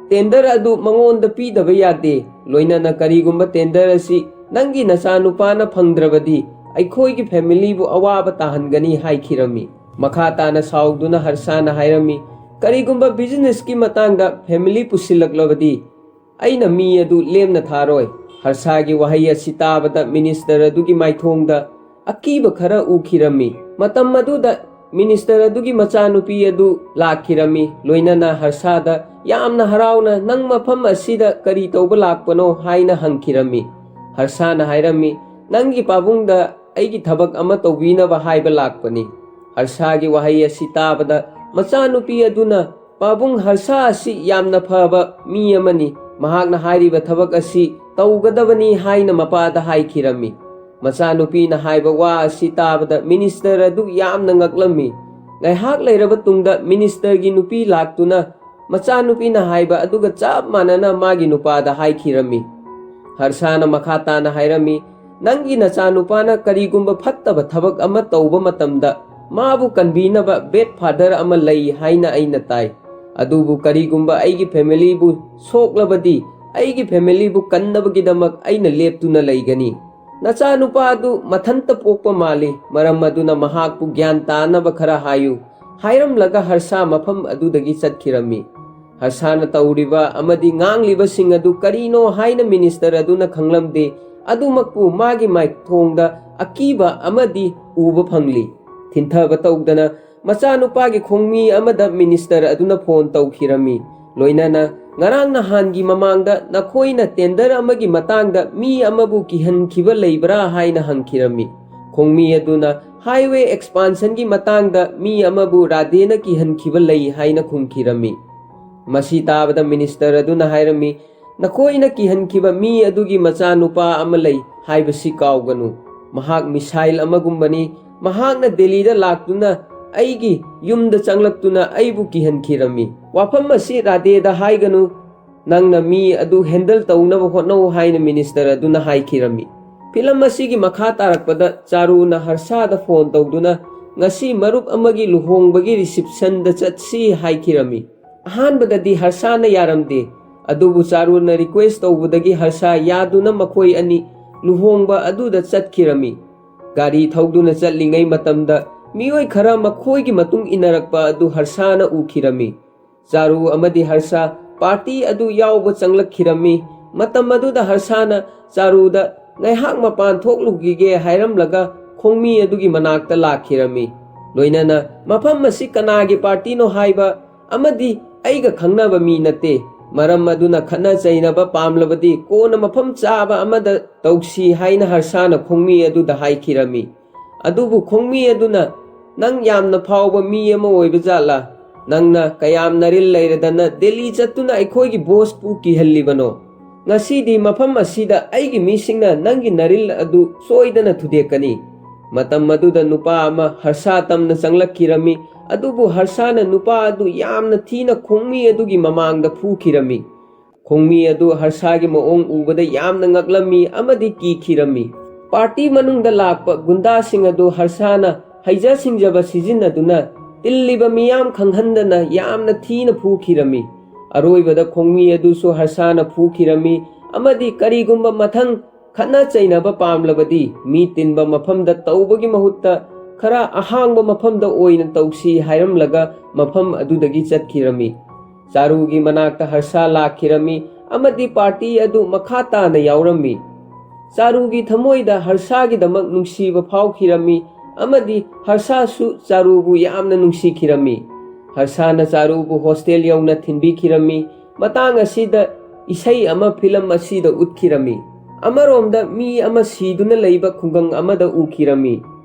ꯇꯦꯟꯗꯔ ꯑꯗꯨ ꯃꯉꯣꯟꯗ ꯄꯤꯗꯕ ꯌꯥꯗꯦ, ꯂꯣꯏꯅꯅ ꯀꯔꯤꯒꯨꯝꯕ ꯇꯦꯟꯗꯔ ꯑꯁꯤ "ꯅꯪꯒꯤ ꯅꯆꯥꯅꯨꯄꯥꯅ ꯐꯪꯗ꯭ꯔꯕꯗꯤ ꯑꯩꯈꯣꯏꯒꯤ ꯐꯦꯃꯤꯂꯤꯕꯨ ꯑꯋꯥꯕ ꯇꯥꯍꯟꯒꯅꯤ" ꯍꯥꯏꯈꯤꯔꯝꯃꯤ꯫ ꯃꯈꯥ ꯇꯥꯅ ꯁꯥꯎꯗꯨꯅ ꯍꯔꯁꯥꯅ ꯍꯥꯏꯔꯝꯃꯤ, "ꯀꯔꯤꯒꯨꯝꯕ ꯕꯤꯖꯤꯅꯦꯁꯀꯤ ꯃꯇꯥꯡꯗ ꯐꯦꯃꯤꯂꯤ ꯄꯨꯁꯤꯜꯂꯛꯂꯕꯗꯤ ꯑꯩꯅ ꯃꯤ ꯑꯗꯨ ꯂꯦꯝꯅ ꯊꯥꯔꯣꯏ"꯫ ꯍꯔꯁꯥꯒꯤ ꯋꯥꯍꯩ ꯑꯁꯤ ꯇꯥꯕꯗ ꯃꯤꯅꯤꯁꯇꯔ ꯑꯗꯨꯒꯤ ꯃꯥꯏꯊꯣꯡꯗ ꯑꯀꯤꯕ ꯈꯔ ꯎꯈꯤꯔꯝꯃꯤ꯫ ꯃꯇꯝ ꯑꯗꯨꯗ ꯃꯤꯅꯤꯁꯇꯔ ꯑꯗꯨꯒꯤ ꯃꯆꯥꯅꯨꯄꯤ ꯑꯗꯨ ꯂꯥꯛꯈꯤꯔꯝꯃꯤ꯫ ꯂꯣꯏꯅꯅ ꯍꯔꯁꯥꯗ ꯌꯥꯝꯅ ꯍꯔꯥꯎꯅ, "ꯅꯪ ꯃꯐꯝ ꯑꯁꯤꯗ ꯀꯔꯤ ꯇꯧꯕ ꯂꯥꯛꯄꯅꯣ?" ꯍꯥꯏꯅ ꯍꯪꯈꯤꯔꯝꯃꯤ꯫ ꯍꯔꯁꯥꯅ ꯍꯥꯏꯔꯝꯃꯤ, "ꯅꯪꯒꯤ ꯄꯥꯕꯨꯡꯗ ꯑꯩꯒꯤ ꯊꯕꯛ ꯑꯃ ꯇꯧꯕꯤꯅꯕ ꯍꯥꯏꯕ ꯂꯥꯛꯄꯅꯤ"꯫ ꯍꯔꯁꯥꯒꯤ ꯋꯥꯍꯩ ꯑꯁꯤ ꯇꯥꯕꯗ ꯃꯆꯥꯅꯨꯄꯤ ꯑꯗꯨꯅ, "ꯄꯥꯕꯨꯡ, ꯍꯔꯁꯥ ꯑꯁꯤ ꯌꯥꯝꯅ ꯐꯕ ꯃꯤ ꯑꯃꯅꯤ꯫ ꯃꯍꯥꯛꯅ ꯍꯥꯏꯔꯤꯕ ꯊꯕꯛ ꯑꯁꯤ ꯇꯧꯒꯗꯕꯅꯤ" ꯍꯥꯏꯅ ꯃꯄꯥꯗ ꯍꯥꯏꯈꯤꯔꯝꯃꯤ꯫ ꯃꯆꯥꯅꯨꯄꯤꯅ ꯍꯥꯏꯕ ꯋꯥ ꯑꯁꯤ ꯇꯥꯕꯗ ꯃꯤꯅꯤꯁꯇꯔ ꯑꯗꯨ ꯌꯥꯝꯅ ꯉꯛꯂꯝꯃꯤ꯫ ꯉꯥꯏꯍꯥꯛ ꯂꯩꯔꯕ ꯇꯨꯡꯗ ꯃꯤꯅꯤꯁꯇꯔꯒꯤ ꯅꯨꯄꯤ ꯂꯥꯛꯇꯨꯅ ꯃꯆꯥꯅꯨꯄꯤꯅ ꯍꯥꯏꯕ ꯑꯗꯨꯒ ꯆꯞ ꯃꯥꯟꯅꯅ ꯃꯥꯒꯤ ꯅꯨꯄꯥꯗ ꯍꯥꯏꯈꯤꯔꯝꯃꯤ꯫ ꯍꯔꯁꯥꯅ ꯃꯈꯥ ꯇꯥꯅ ꯍꯥꯏꯔꯝꯃꯤ, "ꯅꯪꯒꯤ ꯅꯆꯥꯅꯨꯄꯥꯅ ꯀꯔꯤꯒꯨꯝꯕ ꯐꯠꯇꯕ ꯊꯕꯛ ꯑꯃ ꯇꯧꯕ ꯃꯇꯝꯗ ꯃꯥꯕꯨ ꯀꯟꯕꯤꯅꯕ ꯕꯦꯗ ꯐꯥꯗꯔ ꯑꯃ ꯂꯩ ꯍꯥꯏꯅ ꯑꯩꯅ ꯇꯥꯏ꯫ ꯑꯗꯨꯕꯨ ꯀꯔꯤꯒꯨꯝꯕ ꯑꯩꯒꯤ ꯐꯦꯃꯤꯂꯤꯕꯨ ꯁꯣꯛꯂꯕꯗꯤ ꯑꯩꯒꯤ ꯐꯦꯃꯤꯂꯤꯕꯨ ꯀꯟꯅꯕꯒꯤꯗꯃꯛ ꯑꯩꯅ ꯂꯦꯞꯇꯨꯅ ꯂꯩꯒꯅꯤ꯫ ꯅꯆꯥꯅꯨꯄꯥ ꯑꯗꯨ ꯃꯊꯟꯇ ꯄꯣꯛꯄ ꯃꯥꯜꯂꯤ, ꯃꯔꯝ ꯑꯗꯨꯅ ꯃꯍꯥꯛꯄꯨ ꯒ꯭ꯌꯥꯟ ꯇꯥꯅꯕ ꯈꯔ ꯍꯥꯏꯌꯨ" ꯍꯥꯏꯔꯝꯂꯒ ꯍꯔꯁꯥ ꯃꯐꯝ ꯑꯗꯨꯗꯒꯤ ꯆꯠꯈꯤꯔꯝꯃꯤ꯫ ꯍꯔꯁꯥꯅ ꯇꯧꯔꯤꯕ ꯑꯃꯗꯤ ꯉꯥꯡꯂꯤꯕꯁꯤꯡ ꯑꯗꯨ ꯀꯔꯤꯅꯣ ꯍꯥꯏꯅ ꯃꯤꯅꯤꯁꯇꯔ ꯑꯗꯨꯅ ꯈꯪꯂꯝꯗꯦ꯫ ꯑꯗꯨꯃꯛꯄꯨ ꯃꯥꯒꯤ ꯃꯥꯏꯊꯣꯡꯗ ꯑꯀꯤꯕ ꯑꯃꯗꯤ ꯎꯕ ꯐꯪꯂꯤ꯫ ꯊꯤꯟꯊꯕ ꯇꯧꯗꯅ ꯃꯆꯥꯅꯨꯄꯥꯒꯤ ꯈꯣꯡꯃꯤ ꯑꯃꯗ ꯃꯤꯅꯤꯁꯇꯔ ꯑꯗꯨꯅ ꯐꯣꯟ ꯇꯧꯈꯤꯔꯝꯃꯤ꯫ ꯂꯣꯏꯅꯅ ꯉꯔꯥꯡ ꯅꯍꯥꯟꯒꯤ ꯃꯃꯥꯡꯗ ꯅꯈꯣꯏꯅ ꯇꯦꯟꯗꯔ ꯑꯃꯒꯤ ꯃꯇꯥꯡꯗ ꯃꯤ ꯑꯃꯕꯨ ꯀꯤꯍꯟꯈꯤꯕ ꯂꯩꯕ꯭ꯔꯥ ꯍꯥꯏꯅ ꯍꯪꯈꯤꯔꯝꯃꯤ꯫ ꯈꯣꯡꯃꯤ ꯑꯗꯨꯅ ꯍꯥꯏꯋꯦ ꯑꯦꯛꯁꯄꯥꯟꯁꯟꯒꯤ ꯃꯇꯥꯡꯗ ꯃꯤ ꯑꯃꯕꯨ ꯔꯥꯙꯦꯅ ꯀꯤꯍꯟꯈꯤꯕ ꯂꯩ ꯍꯥꯏꯅ ꯈꯨꯝꯈꯤꯔꯝꯃꯤ꯫ ꯃꯁꯤ ꯇꯥꯕꯗ ꯃꯤꯅꯤꯁꯇꯔ ꯑꯗꯨꯅ ꯍꯥꯏꯔꯝꯃꯤ, "ꯅꯈꯣꯏꯅ ꯀꯤꯍꯟꯈꯤꯕ ꯃꯤ ꯑꯗꯨꯒꯤ ꯃꯆꯥꯅꯨꯄꯥ ꯑꯃ ꯂꯩ ꯍꯥꯏꯕꯁꯤ ꯀꯥꯎꯒꯅꯨ꯫ ꯃꯍꯥꯛ ꯃꯤꯁꯥꯏꯜ ꯑꯃꯒꯨꯝꯕꯅꯤ꯫ ꯃꯍꯥꯛꯅ ꯗꯦꯜꯂꯤꯗ ꯂꯥꯛꯇꯨꯅ ꯑꯩꯒꯤ ꯌꯨꯝꯗ ꯆꯪꯂꯛꯇꯨꯅ ꯑꯩꯕꯨ ꯀꯤꯍꯟꯈꯤꯔꯝꯃꯤ꯫ ꯋꯥꯐꯝ ꯑꯁꯤ ꯔꯥꯙꯦꯗ ꯍꯥꯏꯒꯅꯨ꯫ ꯅꯪꯅ ꯃꯤ ꯑꯗꯨ ꯍꯦꯟꯗꯜ ꯇꯧꯅꯕ ꯍꯣꯠꯅꯧ" ꯍꯥꯏꯅ ꯃꯤꯅꯤꯁꯇꯔ ꯑꯗꯨꯅ ꯍꯥꯏꯈꯤꯔꯝꯃꯤ꯫ ꯐꯤꯂꯝ ꯑꯁꯤꯒꯤ ꯃꯈꯥ ꯇꯥꯔꯛꯄꯗ ꯆꯥꯔꯨꯅ ꯍꯔꯁꯥꯗ ꯐꯣꯟ ꯇꯧꯗꯨꯅ, "ꯉꯁꯤ ꯃꯔꯨꯞ ꯑꯃꯒꯤ ꯂꯨꯍꯣꯡꯕꯒꯤ ꯔꯤꯁꯤꯞꯁꯟꯗ ꯆꯠꯁꯤ" ꯍꯥꯏꯈꯤꯔꯝꯃꯤ꯫ ꯑꯍꯥꯟꯕꯗꯗꯤ ꯍꯔꯁꯥꯅ ꯌꯥꯔꯝꯗꯦ, ꯑꯗꯨꯕꯨ ꯆꯥꯔꯨꯅ ꯔꯤꯀ꯭ꯋꯦꯁ ꯇꯧꯕꯗꯒꯤ ꯍꯔꯁꯥ ꯌꯥꯗꯨꯅ ꯃꯈꯣꯏ ꯑꯅꯤ ꯂꯨꯍꯣꯡꯕ ꯑꯗꯨꯗ ꯆꯠꯈꯤꯔꯝꯃꯤ꯫ ꯒꯥꯔꯤ ꯊꯧꯗꯨꯅ ꯆꯠꯂꯤꯉꯩ ꯃꯇꯝꯗ ꯃꯤꯑꯣꯏ ꯈꯔ ꯃꯈꯣꯏꯒꯤ ꯃꯇꯨꯡ ꯏꯟꯅꯔꯛꯄ ꯑꯗꯨ ꯍꯔꯁꯥꯅ ꯎꯈꯤꯔꯝꯃꯤ꯫ ꯆꯥꯔꯨ ꯑꯃꯗꯤ ꯍꯔꯁꯥ ꯄꯥꯔꯇꯤ ꯑꯗꯨ ꯌꯥꯎꯕ ꯆꯪꯂꯛꯈꯤꯔꯝꯃꯤ꯫ ꯃꯇꯝ ꯑꯗꯨꯗ ꯍꯔꯁꯥꯅ ꯆꯥꯔꯨꯗ "ꯉꯥꯏꯍꯥꯛ ꯃꯄꯥꯟ ꯊꯣꯛꯂꯨꯈꯤꯒꯦ" ꯍꯥꯏꯔꯝꯂꯒ ꯈꯣꯡꯃꯤ ꯑꯗꯨꯒꯤ ꯃꯅꯥꯛꯇ ꯂꯥꯛꯈꯤꯔꯝꯃꯤ꯫ ꯂꯣꯏꯅꯅ "ꯃꯐꯝ ꯑꯁꯤ ꯀꯅꯥꯒꯤ ꯄꯥꯔꯇꯤꯅꯣ ꯍꯥꯏꯕ ꯑꯃꯗꯤ ꯑꯩꯒ ꯈꯪꯅꯕ ꯃꯤ ꯅꯠꯇꯦ꯫ ꯃꯔꯝ ꯑꯗꯨꯅ ꯈꯠꯅ ꯆꯩꯅꯕ ꯄꯥꯝꯂꯕꯗꯤ ꯀꯣꯟꯅ ꯃꯐꯝ ꯆꯥꯕ ꯑꯃꯗ ꯇꯧꯁꯤ" ꯍꯥꯏꯅ ꯍꯔꯁꯥꯅ ꯈꯣꯡꯃꯤ ꯑꯗꯨꯗ ꯍꯥꯏꯈꯤꯔꯝꯃꯤ꯫ ꯑꯗꯨꯕꯨ ꯈꯣꯡꯃꯤ ꯑꯗꯨꯅ "ꯅꯪ ꯌꯥꯝꯅ ꯐꯥꯎꯕ ꯃꯤ ꯑꯃ ꯑꯣꯏꯕ ꯖꯥꯠꯂꯥ? ꯅꯪꯅ ꯀꯌꯥꯝ ꯅꯔꯤꯜ ꯂꯩꯔꯗꯅ ꯗꯦꯜꯂꯤ ꯆꯠꯇꯨꯅ ꯑꯩꯈꯣꯏꯒꯤ ꯕꯣꯁꯄꯨ ꯀꯤꯍꯜꯂꯤꯕꯅꯣ? ꯉꯁꯤꯗꯤ ꯃꯐꯝ ꯑꯁꯤꯗ ꯑꯩꯒꯤ ꯃꯤꯁꯤꯡꯅ ꯅꯪꯒꯤ ꯅꯔꯤꯜ ꯑꯗꯨ ꯁꯣꯏꯗꯅ ꯊꯨꯗꯦꯛꯀꯅꯤ"꯫ ꯃꯇꯝ ꯑꯗꯨꯗ ꯅꯨꯄꯥ ꯑꯃ ꯍꯔꯁꯥ ꯇꯝꯅ ꯆꯪꯂꯛꯈꯤꯔꯝꯃꯤ꯫ ꯑꯗꯨꯕꯨ ꯍꯔꯁꯥꯅ ꯅꯨꯄꯥ ꯑꯗꯨ ꯌꯥꯝꯅ ꯊꯤꯅ ꯈꯣꯡꯃꯤ ꯑꯗꯨꯒꯤ ꯃꯃꯥꯡꯗ ꯐꯨꯈꯤꯔꯝꯃꯤ꯫ ꯈꯣꯡꯃꯤ ꯑꯗꯨ ꯍꯔꯁꯥꯒꯤ ꯃꯑꯣꯡ ꯎꯕꯗ ꯌꯥꯝꯅ ꯉꯛꯂꯝꯃꯤ ꯑꯃꯗꯤ ꯀꯤꯈꯤꯔꯝꯃꯤ꯫ ꯄꯥꯔꯇꯤ ꯃꯅꯨꯡꯗ ꯂꯥꯛꯄ ꯒꯨꯟꯗꯥꯁꯤꯡ ꯑꯗꯨ ꯍꯔꯁꯥꯅ ꯍꯩꯖ ꯁꯤꯡꯖꯕ ꯁꯤꯖꯤꯟꯅꯗꯨꯅ ꯇꯤꯜꯂꯤꯕ ꯃꯤꯌꯥꯝ ꯈꯪꯍꯟꯗꯅ ꯌꯥꯝꯅ ꯊꯤꯅ ꯐꯨꯈꯤꯔꯝꯃꯤ꯫ ꯑꯔꯣꯏꯕꯗ ꯈꯣꯡꯃꯤ ꯑꯗꯨꯁꯨ ꯍꯔꯁꯥꯅ ꯐꯨꯈꯤꯔꯝꯃꯤ ꯑꯃꯗꯤ ꯀꯔꯤꯒꯨꯝꯕ ꯃꯊꯪ ꯈꯠꯅ ꯆꯩꯅꯕ ꯄꯥꯝꯂꯕꯗꯤ ꯃꯤ ꯇꯤꯟꯕ ꯃꯐꯝꯗ ꯇꯧꯕꯒꯤ ꯃꯍꯨꯠꯇ ꯈꯔ ꯑꯍꯥꯡꯕ ꯃꯐꯝꯗ ꯑꯣꯏꯅ ꯇꯧꯁꯤ ꯍꯥꯏꯔꯝꯂꯒ ꯃꯐꯝ ꯑꯗꯨꯗꯒꯤ ꯆꯠꯈꯤꯔꯝꯃꯤ꯫ ꯆꯥꯔꯨꯒꯤ ꯃꯅꯥꯛꯇ ꯍꯔꯁꯥ ꯂꯥꯛꯈꯤꯔꯝꯃꯤ ꯑꯃꯗꯤ ꯄꯥꯔꯇꯤ ꯑꯗꯨ ꯃꯈꯥ ꯇꯥꯅ ꯌꯥꯎꯔꯝꯃꯤ꯫ ꯆꯥꯔꯨꯒꯤ ꯊꯃꯣꯏꯗ ꯍꯔꯁꯥꯒꯤꯗꯃꯛ ꯅꯨꯡꯁꯤꯕ ꯐꯥꯎꯈꯤꯔꯝꯃꯤ ꯑꯃꯗꯤ ꯍꯔꯁꯥꯁꯨ ꯆꯥꯔꯨꯕꯨ ꯌꯥꯝꯅ ꯅꯨꯡꯁꯤꯈꯤꯔꯝꯃꯤ꯫ ꯍꯔꯁꯥꯅ ꯆꯥꯔꯨꯕꯨ ꯍꯣꯁꯇꯦꯜ ꯌꯧꯅ ꯊꯤꯟꯕꯤꯈꯤꯔꯝꯃꯤ꯫ ꯃꯇꯥꯡ ꯑꯁꯤꯗ ꯏꯁꯩ ꯑꯃ ꯐꯤꯂꯝ ꯑꯁꯤꯗ ꯎꯠꯈꯤꯔꯝꯃꯤ꯫ ꯑꯃꯔꯣꯝꯗ ꯃꯤ ꯑꯃ ꯁꯤꯗꯨꯅ ꯂꯩꯕ ꯈꯨꯡꯒꯪ ꯑꯃꯗ ꯎꯈꯤꯔꯝꯃꯤ꯫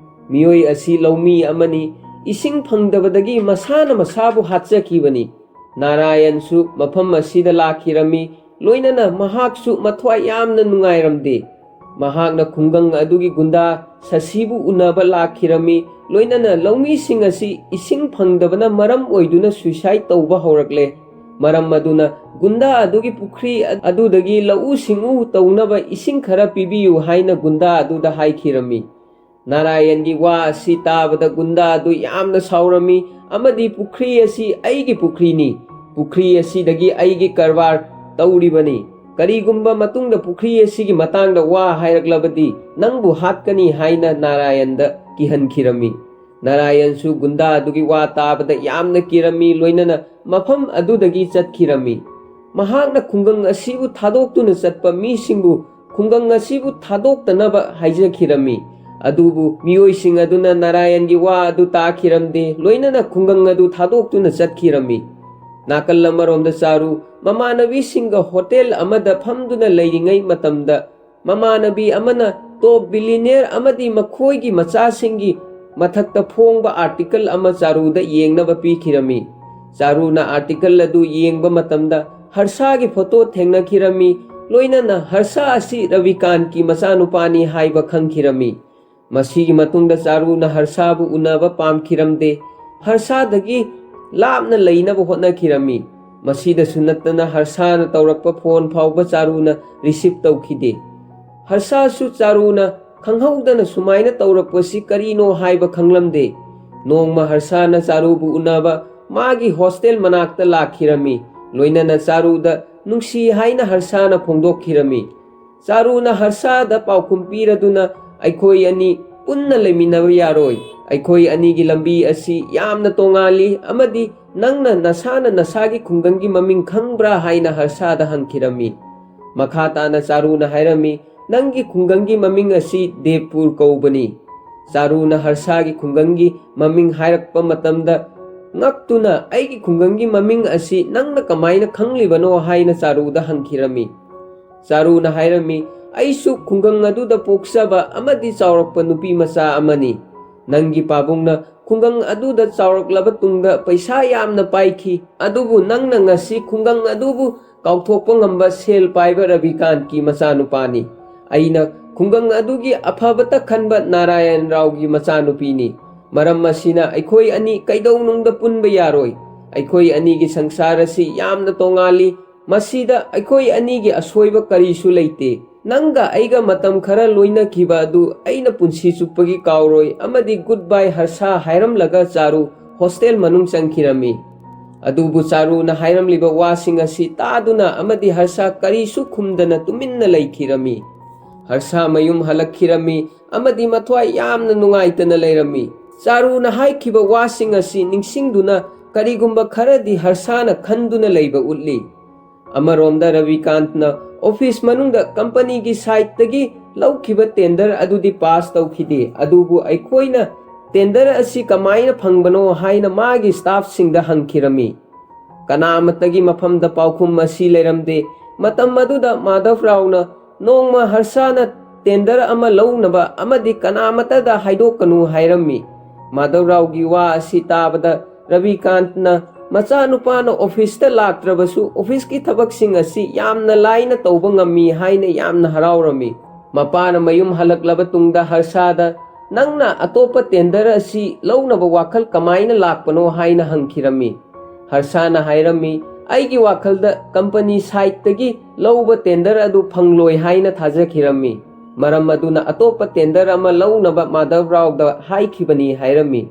ꯃꯤꯑꯣꯏ ꯑꯁꯤ ꯂꯧꯃꯤ ꯑꯃꯅꯤ꯫ ꯏꯁꯤꯡ ꯐꯪꯗꯕꯗꯒꯤ ꯃꯁꯥꯅ ꯃꯁꯥꯕꯨ ꯍꯥꯠꯆꯈꯤꯕꯅꯤ꯫ ꯅꯥꯔꯥꯌꯟꯁꯨ ꯃꯐꯝ ꯑꯁꯤꯗ ꯂꯥꯛꯈꯤꯔꯝꯃꯤ꯫ ꯂꯣꯏꯅꯅ ꯃꯍꯥꯛꯁꯨ ꯃꯊ꯭ꯋꯥꯏ ꯌꯥꯝꯅ ꯅꯨꯡꯉꯥꯏꯔꯝꯗꯦ꯫ ꯃꯍꯥꯛꯅ ꯈꯨꯡꯒꯪ ꯑꯗꯨꯒꯤ ꯒꯨꯟꯗꯥ ꯁꯁꯤꯕꯨ ꯎꯅꯕ ꯂꯥꯛꯈꯤꯔꯝꯃꯤ꯫ ꯂꯣꯏꯅꯅ ꯂꯧꯃꯤꯁꯤꯡ ꯑꯁꯤ ꯏꯁꯤꯡ ꯐꯪꯗꯕꯅ ꯃꯔꯝ ꯑꯣꯏꯗꯨꯅ ꯁꯨꯏꯁꯥꯏꯗ ꯇꯧꯕ ꯍꯧꯔꯛꯂꯦ꯫ ꯃꯔꯝ ꯑꯗꯨꯅ ꯒꯨꯟꯗꯥ ꯑꯗꯨꯒꯤ ꯄꯨꯈ꯭ꯔꯤ ꯑꯗꯨꯗꯒꯤ ꯂꯧꯎ ꯁꯤꯡꯎ ꯇꯧꯅꯕ ꯏꯁꯤꯡ ꯈꯔ ꯄꯤꯕꯤꯌꯨ ꯍꯥꯏꯅ ꯒꯨꯟꯗꯥ ꯑꯗꯨꯗ ꯍꯥꯏꯈꯤꯔꯝꯃꯤ꯫ ꯅꯥꯔꯥꯌꯟꯒꯤ ꯋꯥ ꯑꯁꯤ ꯇꯥꯕꯗ ꯒꯨꯟꯗꯥ ꯑꯗꯨ ꯌꯥꯝꯅ ꯁꯥꯎꯔꯝꯃꯤ ꯑꯃꯗꯤ "ꯄꯨꯈ꯭ꯔꯤ ꯑꯁꯤ ꯑꯩꯒꯤ ꯄꯨꯈ꯭ꯔꯤꯅꯤ꯫ ꯄꯨꯈ꯭ꯔꯤ ꯑꯁꯤꯗꯒꯤ ꯑꯩꯒꯤ ꯀꯔꯕꯥꯔ ꯇꯧꯔꯤꯕꯅꯤ꯫ "ꯀꯔꯤꯒꯨꯝꯕ ꯃꯇꯨꯡꯗ ꯄꯨꯈ꯭ꯔꯤ ꯑꯁꯤꯒꯤ ꯃꯇꯥꯡꯗ ꯋꯥ ꯍꯥꯏꯔꯛꯂꯕꯗꯤ ꯅꯪꯕꯨ ꯍꯥꯠꯀꯅꯤ" ꯍꯥꯏꯅ ꯅꯥꯔꯥꯌꯟꯗ ꯀꯤꯍꯟꯈꯤꯔꯝꯃꯤ꯫ ꯅꯥꯔꯥꯌꯟꯁꯨ ꯒꯨꯟꯗꯥ ꯑꯗꯨꯒꯤ ꯋꯥ ꯇꯥꯕꯗ ꯌꯥꯝꯅ ꯀꯤꯔꯝꯃꯤ, ꯂꯣꯏꯅꯅ ꯃꯐꯝ ꯑꯗꯨꯗꯒꯤ ꯆꯠꯈꯤꯔꯝꯃꯤ꯫ ꯃꯍꯥꯛꯅ ꯈꯨꯡꯒꯪ ꯑꯁꯤꯕꯨ ꯊꯥꯗꯣꯛꯇꯨꯅ ꯆꯠꯄ ꯃꯤꯁꯤꯡꯕꯨ ꯈꯨꯡꯒꯪ ꯑꯁꯤꯕꯨ ꯊꯥꯗꯣꯛꯇꯅꯕ ꯍꯥꯏꯖꯈꯤꯔꯝꯃꯤ꯫ ꯑꯗꯨꯕꯨ ꯃꯤꯑꯣꯏꯁꯤꯡ ꯑꯗꯨꯅ ꯅꯥꯔꯥꯌꯟꯒꯤ ꯋꯥ ꯑꯗꯨ ꯇꯥꯈꯤꯔꯝꯗꯦ, ꯂꯣꯏꯅꯅ ꯈꯨꯡꯒꯪ ꯑꯗꯨ ꯊꯥꯗꯣꯛꯇꯨꯅ ꯆꯠꯈꯤꯔꯝꯃꯤ꯫ ꯅꯥꯀꯜ ꯑꯃꯔꯣꯝꯗ ꯆꯥꯔꯨ ꯃꯃꯥꯟꯅꯕꯤꯁꯤꯡꯒ ꯍꯣꯇꯦꯜ ꯑꯃꯗ ꯐꯝꯗꯨꯅ ꯂꯩꯔꯤꯉꯩ ꯃꯇꯝꯗ, ꯃꯃꯥꯟꯅꯕꯤ ꯑꯃꯅ ꯇꯣꯞ ꯕꯤꯂꯤꯅꯤꯌꯔ ꯑꯃꯗꯤ ꯃꯈꯣꯏꯒꯤ ꯃꯆꯥꯁꯤꯡꯒꯤ ꯃꯊꯛꯇ ꯐꯣꯡꯕ ꯑꯥꯔꯇꯤꯀꯜ ꯑꯃ ꯆꯥꯔꯨꯗ ꯌꯦꯡꯅꯕ ꯄꯤꯈꯤꯔꯝꯃꯤ꯫ ꯆꯥꯔꯨꯅ ꯑꯥꯔꯇꯤꯀꯜ ꯑꯗꯨ ꯌꯦꯡꯕ ꯃꯇꯝꯗ ꯍꯔꯁꯥꯒꯤ ꯐꯣꯇꯣ ꯊꯦꯡꯅꯈꯤꯔꯝꯃꯤ, ꯂꯣꯏꯅꯅ ꯍꯔꯁꯥ ꯑꯁꯤ ꯔꯕꯤꯀꯥꯟꯠꯀꯤ ꯃꯆꯥꯅꯨꯄꯥꯅꯤ ꯍꯥꯏꯕ ꯈꯪꯈꯤꯔꯝꯃꯤ꯫ ꯃꯁꯤꯒꯤ ꯃꯇꯨꯡꯗ ꯆꯥꯔꯨꯅ ꯍꯔꯁꯥꯕꯨ ꯎꯅꯕ ꯄꯥꯝꯈꯤꯔꯝꯗꯦ꯫ ꯍꯔꯁꯥꯗꯒꯤ ꯂꯥꯞꯅ ꯂꯩꯅꯕ ꯍꯣꯠꯅꯈꯤꯔꯝꯃꯤ꯫ ꯃꯁꯤꯗꯁꯨ ꯅꯠꯇꯅ ꯍꯔꯁꯥꯅ ꯇꯧꯔꯛꯄ ꯐꯣꯟ ꯐꯥꯎꯕ ꯆꯥꯔꯨꯅ ꯔꯤꯁꯤꯞ ꯇꯧꯈꯤꯗꯦ꯫ ꯍꯔꯁꯥꯁꯨ ꯆꯥꯔꯨꯅ ꯈꯪꯍꯧꯗꯅ ꯁꯨꯃꯥꯏꯅ ꯇꯧꯔꯛꯄꯁꯤ ꯀꯔꯤꯅꯣ ꯍꯥꯏꯕ ꯈꯪꯂꯝꯗꯦ꯫ ꯅꯣꯡꯃ ꯍꯔꯁꯥꯅ ꯆꯥꯔꯨꯕꯨ ꯎꯅꯕ ꯃꯥꯒꯤ ꯍꯣꯁꯇꯦꯜ ꯃꯅꯥꯛꯇ ꯂꯥꯛꯈꯤꯔꯝꯃꯤ꯫ ꯂꯣꯏꯅꯅ ꯆꯥꯔꯨꯗ ꯅꯨꯡꯁꯤ ꯍꯥꯏꯅ ꯍꯔꯁꯥꯅ ꯐꯣꯡꯗꯣꯛꯈꯤꯔꯝꯃꯤ꯫ ꯆꯥꯔꯨꯅ ꯍꯔꯁꯥꯗ ꯄꯥꯎꯈꯨꯝ ꯄꯤꯔꯗꯨꯅ, "ꯑꯩꯈꯣꯏ ꯑꯅꯤ ꯄꯨꯟꯅ ꯂꯩꯃꯤꯟꯅꯕ ꯌꯥꯔꯣꯏ꯫ ꯑꯩꯈꯣꯏ ꯑꯅꯤꯒꯤ ꯂꯝꯕꯤ ꯑꯁꯤ ꯌꯥꯝꯅ ꯇꯣꯉꯥꯜꯂꯤ, ꯑꯃꯗꯤ ꯅꯪꯅ ꯅꯁꯥꯅ ꯅꯁꯥꯒꯤ ꯈꯨꯡꯒꯪꯒꯤ ꯃꯃꯤꯡ ꯈꯪꯕ꯭ꯔꯥ?" ꯍꯥꯏꯅ ꯍꯔꯁꯥꯗ ꯍꯪꯈꯤꯔꯝꯃꯤ꯫ ꯃꯈꯥ ꯇꯥꯅ ꯆꯥꯔꯨꯅ ꯍꯥꯏꯔꯝꯃꯤ, "ꯅꯪꯒꯤ ꯈꯨꯡꯒꯪꯒꯤ ꯃꯃꯤꯡ ꯑꯁꯤ ꯗꯦꯕꯄꯨꯔ ꯀꯧꯕꯅꯤ꯫" ꯆꯥꯔꯨꯅ ꯍꯔꯁꯥꯒꯤ ꯈꯨꯡꯒꯪꯒꯤ ꯃꯃꯤꯡ ꯍꯥꯏꯔꯛꯄ ꯃꯇꯝꯗ ꯉꯛꯇꯨꯅ, "ꯑꯩꯒꯤ ꯈꯨꯡꯒꯪꯒꯤ ꯃꯃꯤꯡ ꯑꯁꯤ ꯅꯪꯅ ꯀꯃꯥꯏꯅ ꯈꯪꯂꯤꯕꯅꯣ?" ꯍꯥꯏꯅ ꯆꯥꯔꯨꯗ ꯍꯪꯈꯤꯔꯝꯃꯤ꯫ ꯆꯥꯔꯨꯅ ꯍꯥꯏꯔꯝꯃꯤ, "ꯑꯩꯁꯨ ꯈꯨꯡꯒꯪ ꯑꯗꯨꯗ ꯄꯣꯛꯆꯕ ꯑꯃꯗꯤ ꯆꯥꯎꯔꯛꯄ ꯅꯨꯄꯤ ꯃꯆꯥ ꯑꯃꯅꯤ꯫ ꯅꯪꯒꯤ ꯄꯥꯕꯨꯡꯅ ꯈꯨꯡꯒꯪ ꯑꯗꯨꯗ ꯆꯥꯎꯔꯛꯂꯕ ꯇꯨꯡꯗ ꯄꯩꯁꯥ ꯌꯥꯝꯅ ꯄꯥꯏꯈꯤ, ꯑꯗꯨꯕꯨ ꯅꯪꯅ ꯉꯁꯤ ꯈꯨꯡꯒꯪ ꯑꯗꯨꯕꯨ ꯀꯥꯎꯊꯣꯛꯄ ꯉꯝꯕ ꯁꯦꯜ ꯄꯥꯏꯕ ꯔꯕꯤꯀꯥꯟꯠꯀꯤ ꯃꯆꯥꯅꯨꯄꯥꯅꯤ꯫ ꯑꯩꯅ ꯈꯨꯡꯒꯪ ꯑꯗꯨꯒꯤ ꯑꯐꯕꯇ ꯈꯟꯕ ꯅꯥꯔꯥꯌꯟ ꯔꯥꯎꯒꯤ ꯃꯆꯥꯅꯨꯄꯤꯅꯤ꯫ ꯃꯔꯝ ꯑꯁꯤꯅ ꯑꯩꯈꯣꯏ ꯑꯅꯤ ꯀꯩꯗꯧꯅꯨꯡꯗ ꯄꯨꯟꯕ ꯌꯥꯔꯣꯏ꯫ ꯑꯩꯈꯣꯏ ꯑꯅꯤꯒꯤ ꯁꯪꯁꯥꯔ ꯑꯁꯤ ꯌꯥꯝꯅ ꯇꯣꯉꯥꯜꯂꯤ꯫ ꯃꯁꯤꯗ ꯑꯩꯈꯣꯏ ꯑꯅꯤꯒꯤ ꯑꯁꯣꯏꯕ ꯀꯔꯤꯁꯨ ꯂꯩꯇꯦ꯫ ꯅꯪꯒ ꯑꯩꯒ ꯃꯇꯝ ꯈꯔ ꯂꯣꯏꯅꯈꯤꯕ ꯑꯗꯨ ꯑꯩꯅ ꯄꯨꯟꯁꯤ ꯆꯨꯞꯄꯒꯤ ꯀꯥꯎꯔꯣꯏ꯫" ꯑꯃꯗꯤ "ꯒꯨꯗ ꯕꯥꯏ ꯍꯔꯁꯥ" ꯍꯥꯏꯔꯝꯂꯒ ꯆꯥꯔꯨ ꯍꯣꯁꯇꯦꯜ ꯃꯅꯨꯡ ꯆꯪꯈꯤꯔꯝꯃꯤ꯫ ꯑꯗꯨꯕꯨ ꯆꯥꯔꯨꯅ ꯍꯥꯏꯔꯝꯂꯤꯕ ꯋꯥꯁꯤꯡ ꯑꯁꯤ ꯇꯥꯗꯨꯅ ꯑꯃꯗꯤ ꯍꯔꯁꯥ ꯀꯔꯤꯁꯨ ꯈꯨꯝꯗꯅ ꯇꯨꯃꯤꯟꯅ ꯂꯩꯈꯤꯔꯝꯃꯤ꯫ ꯍꯔꯁꯥ ꯃꯌꯨꯝ ꯍꯜꯂꯛꯈꯤꯔꯝꯃꯤ ꯑꯃꯗꯤ ꯃꯊ꯭ꯋꯥꯏ ꯌꯥꯝꯅ ꯅꯨꯡꯉꯥꯏꯇꯅ ꯂꯩꯔꯝꯃꯤ꯫ ꯆꯥꯔꯨꯅ ꯍꯥꯏꯈꯤꯕ ꯋꯥꯁꯤꯡ ꯑꯁꯤ ꯅꯤꯡꯁꯤꯡꯗꯨꯅ ꯀꯔꯤꯒꯨꯝꯕ ꯈꯔꯗꯤ ꯍꯔꯁꯥꯅ ꯈꯟꯗꯨꯅ ꯂꯩꯕ ꯎꯠꯂꯤ꯫ ꯑꯃꯔꯣꯝꯗ ꯔꯕꯤꯀꯥꯟꯠꯅ ꯑꯣꯐꯤꯁ ꯃꯅꯨꯡꯗ ꯀꯝꯄꯅꯤꯒꯤ ꯁꯥꯏꯠꯇꯒꯤ ꯂꯧꯈꯤꯕ ꯇꯦꯟꯗꯔ ꯑꯗꯨꯗꯤ ꯄꯥꯁ ꯇꯧꯈꯤꯗꯦ, ꯑꯗꯨꯕꯨ ꯑꯩꯈꯣꯏꯅ ꯇꯦꯟꯗꯔ ꯑꯁꯤ ꯀꯃꯥꯏꯅ ꯐꯪꯕꯅꯣ ꯍꯥꯏꯅ ꯃꯥꯒꯤ ꯁ꯭ꯇꯥꯐꯁꯤꯡꯗ ꯍꯪꯈꯤꯔꯝꯃꯤ꯫ ꯀꯅꯥꯃꯠꯇꯒꯤ ꯃꯐꯝꯗ ꯄꯥꯎꯈꯨꯝ ꯑꯁꯤ ꯂꯩꯔꯝꯗꯦ꯫ ꯃꯇꯝ ꯑꯗꯨꯗ ꯃꯥꯙꯕ ꯔꯥꯎꯅ ꯅꯣꯡꯃ ꯍꯔꯁꯥꯅ ꯇꯦꯟꯗꯔ ꯑꯃ ꯂꯧꯅꯕ ꯑꯃꯗꯤ ꯀꯅꯥꯃꯠꯇꯗ ꯍꯥꯏꯗꯣꯛꯀꯅꯨ ꯍꯥꯏꯔꯝꯃꯤ꯫ ꯃꯥꯙꯕ ꯔꯥꯎꯒꯤ ꯋꯥ ꯑꯁꯤ ꯇꯥꯕꯗ ꯔꯕꯤꯀꯥꯟꯠꯅ ꯃꯆꯥꯅꯨꯄꯥꯅ ꯑꯣꯐꯤꯁꯇ ꯂꯥꯛꯇ꯭ꯔꯕꯁꯨ ꯑꯣꯐꯤꯁꯀꯤ ꯊꯕꯛꯁꯤꯡ ꯑꯁꯤ ꯌꯥꯝꯅ ꯂꯥꯏꯅ ꯇꯧꯕ ꯉꯝꯃꯤ ꯍꯥꯏꯅ ꯌꯥꯝꯅ ꯍꯔꯥꯎꯔꯝꯃꯤ꯫ ꯃꯄꯥꯅ ꯃꯌꯨꯝ ꯍꯜꯂꯛꯂꯕ ꯇꯨꯡꯗ ꯍꯔꯁꯥꯗ, "ꯅꯪꯅ ꯑꯇꯣꯞꯄ ꯇꯦꯟꯗꯔ ꯑꯁꯤ ꯂꯧꯅꯕ ꯋꯥꯈꯜ ꯀꯃꯥꯏꯅ ꯂꯥꯛꯄꯅꯣ?" ꯍꯥꯏꯅ ꯍꯪꯈꯤꯔꯝꯃꯤ꯫ ꯍꯔꯁꯥꯅ ꯍꯥꯏꯔꯝꯃꯤ, "ꯑꯩꯒꯤ ꯋꯥꯈꯜꯗ ꯀꯝꯄꯅꯤ ꯁꯥꯏꯠꯇꯒꯤ ꯂꯧꯕ ꯇꯦꯟꯗꯔ ꯑꯗꯨ ꯐꯪꯂꯣꯏ ꯍꯥꯏꯅ ꯊꯥꯖꯈꯤꯔꯝꯃꯤ꯫ ꯃꯔꯝ ꯑꯗꯨꯅ ꯑꯇꯣꯞꯄ ꯇꯦꯟꯗꯔ ꯑꯃ ꯂꯧꯅꯕ ꯃꯥꯙꯕ ꯔꯥꯎꯗ ꯍꯥꯏꯈꯤꯕꯅꯤ" ꯍꯥꯏꯔꯝꯃꯤ꯫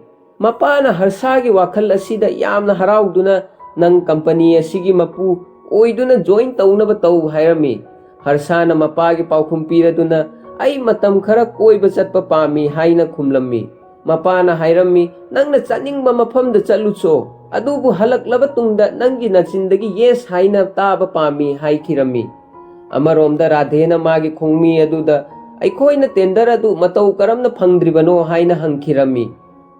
ꯃꯄꯥꯅ ꯍꯔꯁꯥꯒꯤ ꯋꯥꯈꯜ ꯑꯁꯤꯗ ꯌꯥꯝꯅ ꯍꯔꯥꯎꯗꯨꯅ, "ꯅꯪ ꯀꯝꯄꯅꯤ ꯑꯁꯤꯒꯤ ꯃꯄꯨ ꯑꯣꯏꯗꯨꯅ ꯖꯣꯏꯟ ꯇꯧꯅꯕ ꯇꯧ" ꯍꯥꯏꯔꯝꯃꯤ꯫ ꯍꯔꯁꯥꯅ ꯃꯄꯥꯒꯤ ꯄꯥꯎꯈꯨꯝ ꯄꯤꯔꯗꯨꯅ, "ꯑꯩ ꯃꯇꯝ ꯈꯔ ꯀꯣꯏꯕ ꯆꯠꯄ ꯄꯥꯝꯃꯤ" ꯍꯥꯏꯅ ꯈꯨꯝꯂꯝꯃꯤ꯫ ꯃꯄꯥꯅ ꯍꯥꯏꯔꯝꯃꯤ, "ꯅꯪꯅ ꯆꯠꯅꯤꯡꯕ ꯃꯐꯝꯗ ꯆꯠꯂꯨꯆꯣ, ꯑꯗꯨꯕꯨ ꯍꯜꯂꯛꯂꯕ ꯇꯨꯡꯗ ꯅꯪꯒꯤ ꯅꯆꯤꯟꯗꯒꯤ ꯌꯦꯁ ꯍꯥꯏꯅ ꯇꯥꯕ ꯄꯥꯝꯃꯤ" ꯍꯥꯏꯈꯤꯔꯝꯃꯤ꯫ ꯑꯃꯔꯣꯝꯗ ꯔꯥꯙꯦꯅ ꯃꯥꯒꯤ ꯈꯣꯡꯃꯤ ꯑꯗꯨꯗ, "ꯑꯩꯈꯣꯏꯅ ꯇꯦꯟꯗꯔ ꯑꯗꯨ ꯃꯇꯧ ꯀꯔꯝꯅ ꯐꯪꯗ꯭ꯔꯤꯕꯅꯣ?" ꯍꯥꯏꯅ ꯍꯪꯈꯤꯔꯝꯃꯤ꯫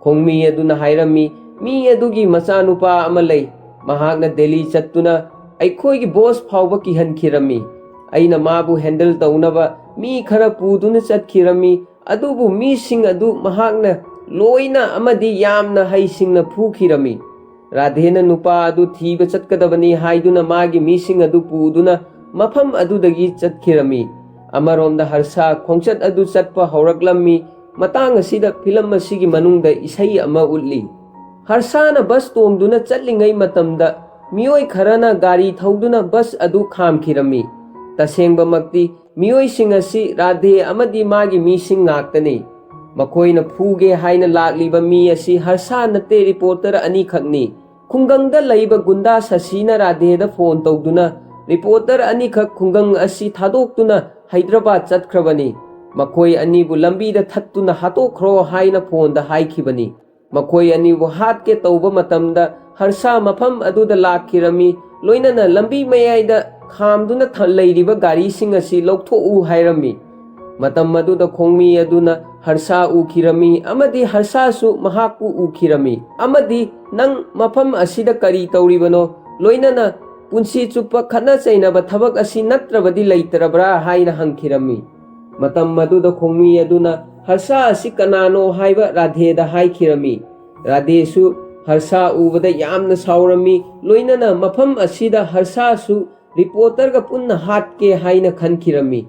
ꯈꯣꯡꯃꯤ ꯑꯗꯨꯅ ꯍꯥꯏꯔꯝꯃꯤ, "ꯃꯤ ꯑꯗꯨꯒꯤ ꯃꯆꯥꯅꯨꯄꯥ ꯑꯃ ꯂꯩ꯫ ꯃꯍꯥꯛꯅ ꯗꯦꯜꯂꯤ ꯆꯠꯇꯨꯅ ꯑꯩꯈꯣꯏꯒꯤ ꯕꯣꯁ ꯐꯥꯎꯕ ꯀꯤꯍꯟꯈꯤꯔꯝꯃꯤ꯫ ꯑꯩꯅ ꯃꯥꯕꯨ ꯍꯦꯟꯗꯜ ꯇꯧꯅꯕ ꯃꯤ ꯈꯔ ꯄꯨꯗꯨꯅ ꯆꯠꯈꯤꯔꯝꯃꯤ, ꯑꯗꯨꯕꯨ ꯃꯤꯁꯤꯡ ꯑꯗꯨ ꯃꯍꯥꯛꯅ ꯂꯣꯏꯅ ꯑꯃꯗꯤ ꯌꯥꯝꯅ ꯍꯩꯁꯤꯡꯅ ꯐꯨꯈꯤꯔꯝꯃꯤ"꯫ ꯔꯥꯙꯦꯅ ꯅꯨꯄꯥ ꯑꯗꯨ ꯊꯤꯕ ꯆꯠꯀꯗꯕꯅꯤ ꯍꯥꯏꯗꯨꯅ ꯃꯥꯒꯤ ꯃꯤꯁꯤꯡ ꯑꯗꯨ ꯄꯨꯗꯨꯅ ꯃꯐꯝ ꯑꯗꯨꯗꯒꯤ ꯆꯠꯈꯤꯔꯝꯃꯤ꯫ ꯑꯃꯔꯣꯝꯗ ꯍꯔꯁꯥ ꯈꯣꯡꯆꯠ ꯑꯗꯨ ꯆꯠꯄ ꯍꯧꯔꯛꯂꯝꯃꯤ꯫ ꯃꯇꯥꯡ ꯑꯁꯤꯗ ꯐꯤꯂꯝ ꯑꯁꯤꯒꯤ ꯃꯅꯨꯡꯗ ꯏꯁꯩ ꯑꯃ ꯎꯠꯂꯤ꯫ ꯍꯔꯁꯥꯅ ꯕꯁ ꯇꯣꯡꯗꯨꯅ ꯆꯠꯂꯤꯉꯩ ꯃꯇꯝꯗ ꯃꯤꯑꯣꯏ ꯈꯔꯅ ꯒꯥꯔꯤ ꯊꯧꯗꯨꯅ ꯕꯁ ꯑꯗꯨ ꯈꯥꯝꯈꯤꯔꯝꯃꯤ꯫ ꯇꯁꯦꯡꯕꯃꯛꯇꯤ ꯃꯤꯑꯣꯏꯁꯤꯡ ꯑꯁꯤ ꯔꯥꯙꯦ ꯑꯃꯗꯤ ꯃꯥꯒꯤ ꯃꯤꯁꯤꯡ ꯉꯥꯛꯇꯅꯤ꯫ ꯃꯈꯣꯏꯅ ꯐꯨꯒꯦ ꯍꯥꯏꯅ ꯂꯥꯛꯂꯤꯕ ꯃꯤ ꯑꯁꯤ ꯍꯔꯁꯥ ꯅꯠꯇꯦ, ꯔꯤꯄꯣꯔꯇꯔ ꯑꯅꯤꯈꯛꯅꯤ꯫ ꯈꯨꯡꯒꯪꯗ ꯂꯩꯕ ꯒꯨꯟꯗꯥ ꯁꯁꯤꯅ ꯔꯥꯙꯦꯗ ꯐꯣꯟ ꯇꯧꯗꯨꯅ ꯔꯤꯄꯣꯔꯇꯔ ꯑꯅꯤꯈꯛ ꯈꯨꯡꯒꯪ ꯑꯁꯤ ꯊꯥꯗꯣꯛꯇꯨꯅ ꯍꯩꯗ꯭ꯔꯕꯥꯗ ꯆꯠꯈ꯭ꯔꯕꯅꯤ꯫ ꯃꯈꯣꯏ ꯑꯅꯤꯕꯨ ꯂꯝꯕꯤꯗ ꯊꯠꯇꯨꯅ ꯍꯥꯠꯇꯣꯛꯈ꯭ꯔꯣ ꯍꯥꯏꯅ ꯐꯣꯟꯗ ꯍꯥꯏꯈꯤꯕꯅꯤ꯫ ꯃꯈꯣꯏ ꯑꯅꯤꯕꯨ ꯍꯥꯠꯀꯦ ꯇꯧꯕ ꯃꯇꯝꯗ ꯍꯔꯁꯥ ꯃꯐꯝ ꯑꯗꯨꯗ ꯂꯥꯛꯈꯤꯔꯝꯃꯤ, ꯂꯣꯏꯅꯅ ꯂꯝꯕꯤ ꯃꯌꯥꯏꯗ ꯈꯥꯝꯗꯨꯅ ꯊ-, ꯂꯩꯔꯤꯕ ꯒꯥꯔꯤꯁꯤꯡ ꯑꯁꯤ ꯂꯧꯊꯣꯛꯎ ꯍꯥꯏꯔꯝꯃꯤ꯫ ꯃꯇꯝ ꯑꯗꯨꯗ ꯈꯣꯡꯃꯤ ꯑꯗꯨꯅ ꯍꯔꯁꯥ ꯎꯈꯤꯔꯝꯃꯤ ꯑꯃꯗꯤ ꯍꯔꯁꯥꯁꯨ ꯃꯍꯥꯛꯄꯨ ꯎꯈꯤꯔꯝꯃꯤ ꯑꯃꯗꯤ "ꯅꯪ ꯃꯐꯝ ꯑꯁꯤꯗ ꯀꯔꯤ ꯇꯧꯔꯤꯕꯅꯣ? ꯂꯣꯏꯅꯅ ꯄꯨꯟꯁꯤ ꯆꯨꯞꯄ ꯈꯠꯅ ꯆꯩꯅꯕ ꯊꯕꯛ ꯑꯁꯤ ꯅꯠꯇ꯭ꯔꯕꯗꯤ ꯂꯩꯇ꯭ꯔꯕ꯭ꯔꯥ?" ꯍꯥꯏꯅ ꯍꯪꯈꯤꯔꯝꯃꯤ꯫ ꯃꯇꯝ ꯑꯗꯨꯗ ꯈꯣꯡꯃꯤ ꯑꯗꯨꯅ ꯍꯔꯁꯥ ꯑꯁꯤ ꯀꯅꯥꯅꯣ ꯍꯥꯏꯕ ꯔꯥꯙꯦꯗ ꯍꯥꯏꯈꯤꯔꯝꯃꯤ꯫ ꯔꯥꯙꯦꯁꯨ ꯍꯔꯁꯥ ꯎꯕꯗ ꯌꯥꯝꯅ ꯁꯥꯎꯔꯝꯃꯤ, ꯂꯣꯏꯅꯅ ꯃꯐꯝ ꯑꯁꯤꯗ ꯍꯔꯁꯥꯁꯨ ꯔꯤꯄꯣꯔꯇꯔꯒ ꯄꯨꯟꯅ ꯍꯥꯠꯀꯦ ꯍꯥꯏꯅ ꯈꯟꯈꯤꯔꯝꯃꯤ꯫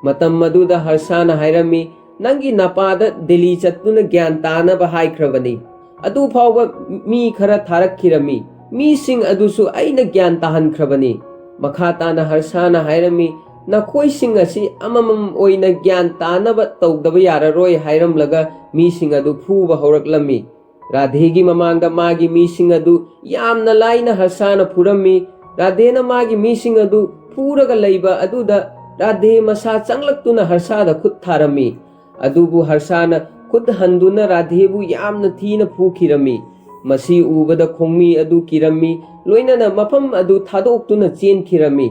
ꯃꯇꯝ ꯑꯗꯨꯗ ꯍꯔꯁꯥꯅ ꯍꯥꯏꯔꯝꯃꯤ, "ꯅꯪꯒꯤ ꯅꯄꯥꯗ ꯗꯤꯜꯂꯤ ꯆꯠꯇꯨꯅ ꯒ꯭ꯌꯥꯟ ꯇꯥꯅꯕ ꯍꯥꯏꯈ꯭ꯔꯕꯅꯤ꯫ ꯑꯗꯨ ꯐꯥꯎꯕ ꯃꯤ ꯈꯔ ꯊꯥꯔꯛꯈꯤꯔꯝꯃꯤ꯫ ꯃꯤꯁꯤꯡ ꯑꯗꯨꯁꯨ ꯑꯩꯅ ꯒ꯭ꯌꯥꯟ ꯇꯥꯍꯟꯈ꯭ꯔꯕꯅꯤ꯫" ꯃꯈꯥ ꯇꯥꯅ ꯍꯔꯁꯥꯅ ꯍꯥꯏꯔꯝꯃꯤ, "ꯅꯈꯣꯏꯁꯤꯡ ꯑꯁꯤ ꯑꯃꯃꯝ ꯑꯣꯏꯅ ꯒ꯭ꯌꯥꯟ ꯇꯥꯅꯕ ꯇꯧꯗꯕ ꯌꯥꯔꯔꯣꯏ" ꯍꯥꯏꯔꯝꯂꯒ ꯃꯤꯁꯤꯡ ꯑꯗꯨ ꯐꯨꯕ ꯍꯧꯔꯛꯂꯝꯃꯤ꯫ ꯔꯥꯙꯦꯒꯤ ꯃꯃꯥꯡꯗ ꯃꯥꯒꯤ ꯃꯤꯁꯤꯡ ꯑꯗꯨ ꯌꯥꯝꯅ ꯂꯥꯏꯅ ꯍꯔꯁꯥꯅ ꯐꯨꯔꯝꯃꯤ꯫ ꯔꯥꯙꯦꯅ ꯃꯥꯒꯤ ꯃꯤꯁꯤꯡ ꯑꯗꯨ ꯐꯨꯔꯒ ꯂꯩꯕ ꯑꯗꯨꯗ ꯔꯥꯙꯦ ꯃꯁꯥ ꯆꯪꯂꯛꯇꯨꯅ ꯍꯔꯁꯥꯗ ꯈꯨꯠ ꯊꯥꯔꯝꯃꯤ꯫ ꯑꯗꯨꯕꯨ ꯍꯔꯁꯥꯅ ꯈꯨꯠ ꯍꯟꯗꯨꯅ ꯔꯥꯙꯦꯕꯨ ꯌꯥꯝꯅ ꯊꯤꯅ ꯐꯨꯈꯤꯔꯝꯃꯤ꯫ ꯃꯁꯤ ꯎꯕꯗ ꯈꯣꯡꯃꯤ ꯑꯗꯨ ꯀꯤꯔꯝꯃꯤ, ꯂꯣꯏꯅꯅ ꯃꯐꯝ ꯑꯗꯨ ꯊꯥꯗꯣꯛꯇꯨꯅ ꯆꯦꯟꯈꯤꯔꯝꯃꯤ꯫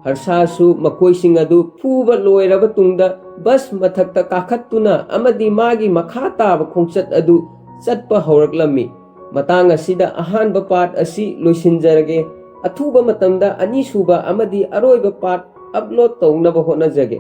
ꯍꯔꯁꯥꯁꯨ ꯃꯈꯣꯏꯁꯤꯡ ꯑꯗꯨ ꯐꯨꯕ ꯂꯣꯏꯔꯕ ꯇꯨꯡꯗ ꯕꯁ ꯃꯊꯛꯇ ꯀꯥꯈꯠꯇꯨꯅ ꯑꯃꯗꯤ ꯃꯥꯒꯤ ꯃꯈꯥ ꯇꯥꯕ ꯈꯣꯡꯆꯠ ꯑꯗꯨ ꯆꯠꯄ ꯍꯧꯔꯛꯂꯝꯃꯤ꯫ ꯃꯇꯥꯡ ꯑꯁꯤꯗ ꯑꯍꯥꯟꯕ ꯄꯥꯔꯠ ꯑꯁꯤ ꯂꯣꯏꯁꯤꯟꯖꯔꯒꯦ꯫ ꯑꯊꯨꯕ ꯃꯇꯝꯗ ꯑꯅꯤꯁꯨꯕ ꯑꯃꯗꯤ ꯑꯔꯣꯏꯕ ꯄꯥꯔꯠ ꯑꯞꯂꯣꯗ ꯇꯧꯅꯕ ꯍꯣꯠꯅꯖꯒꯦ꯫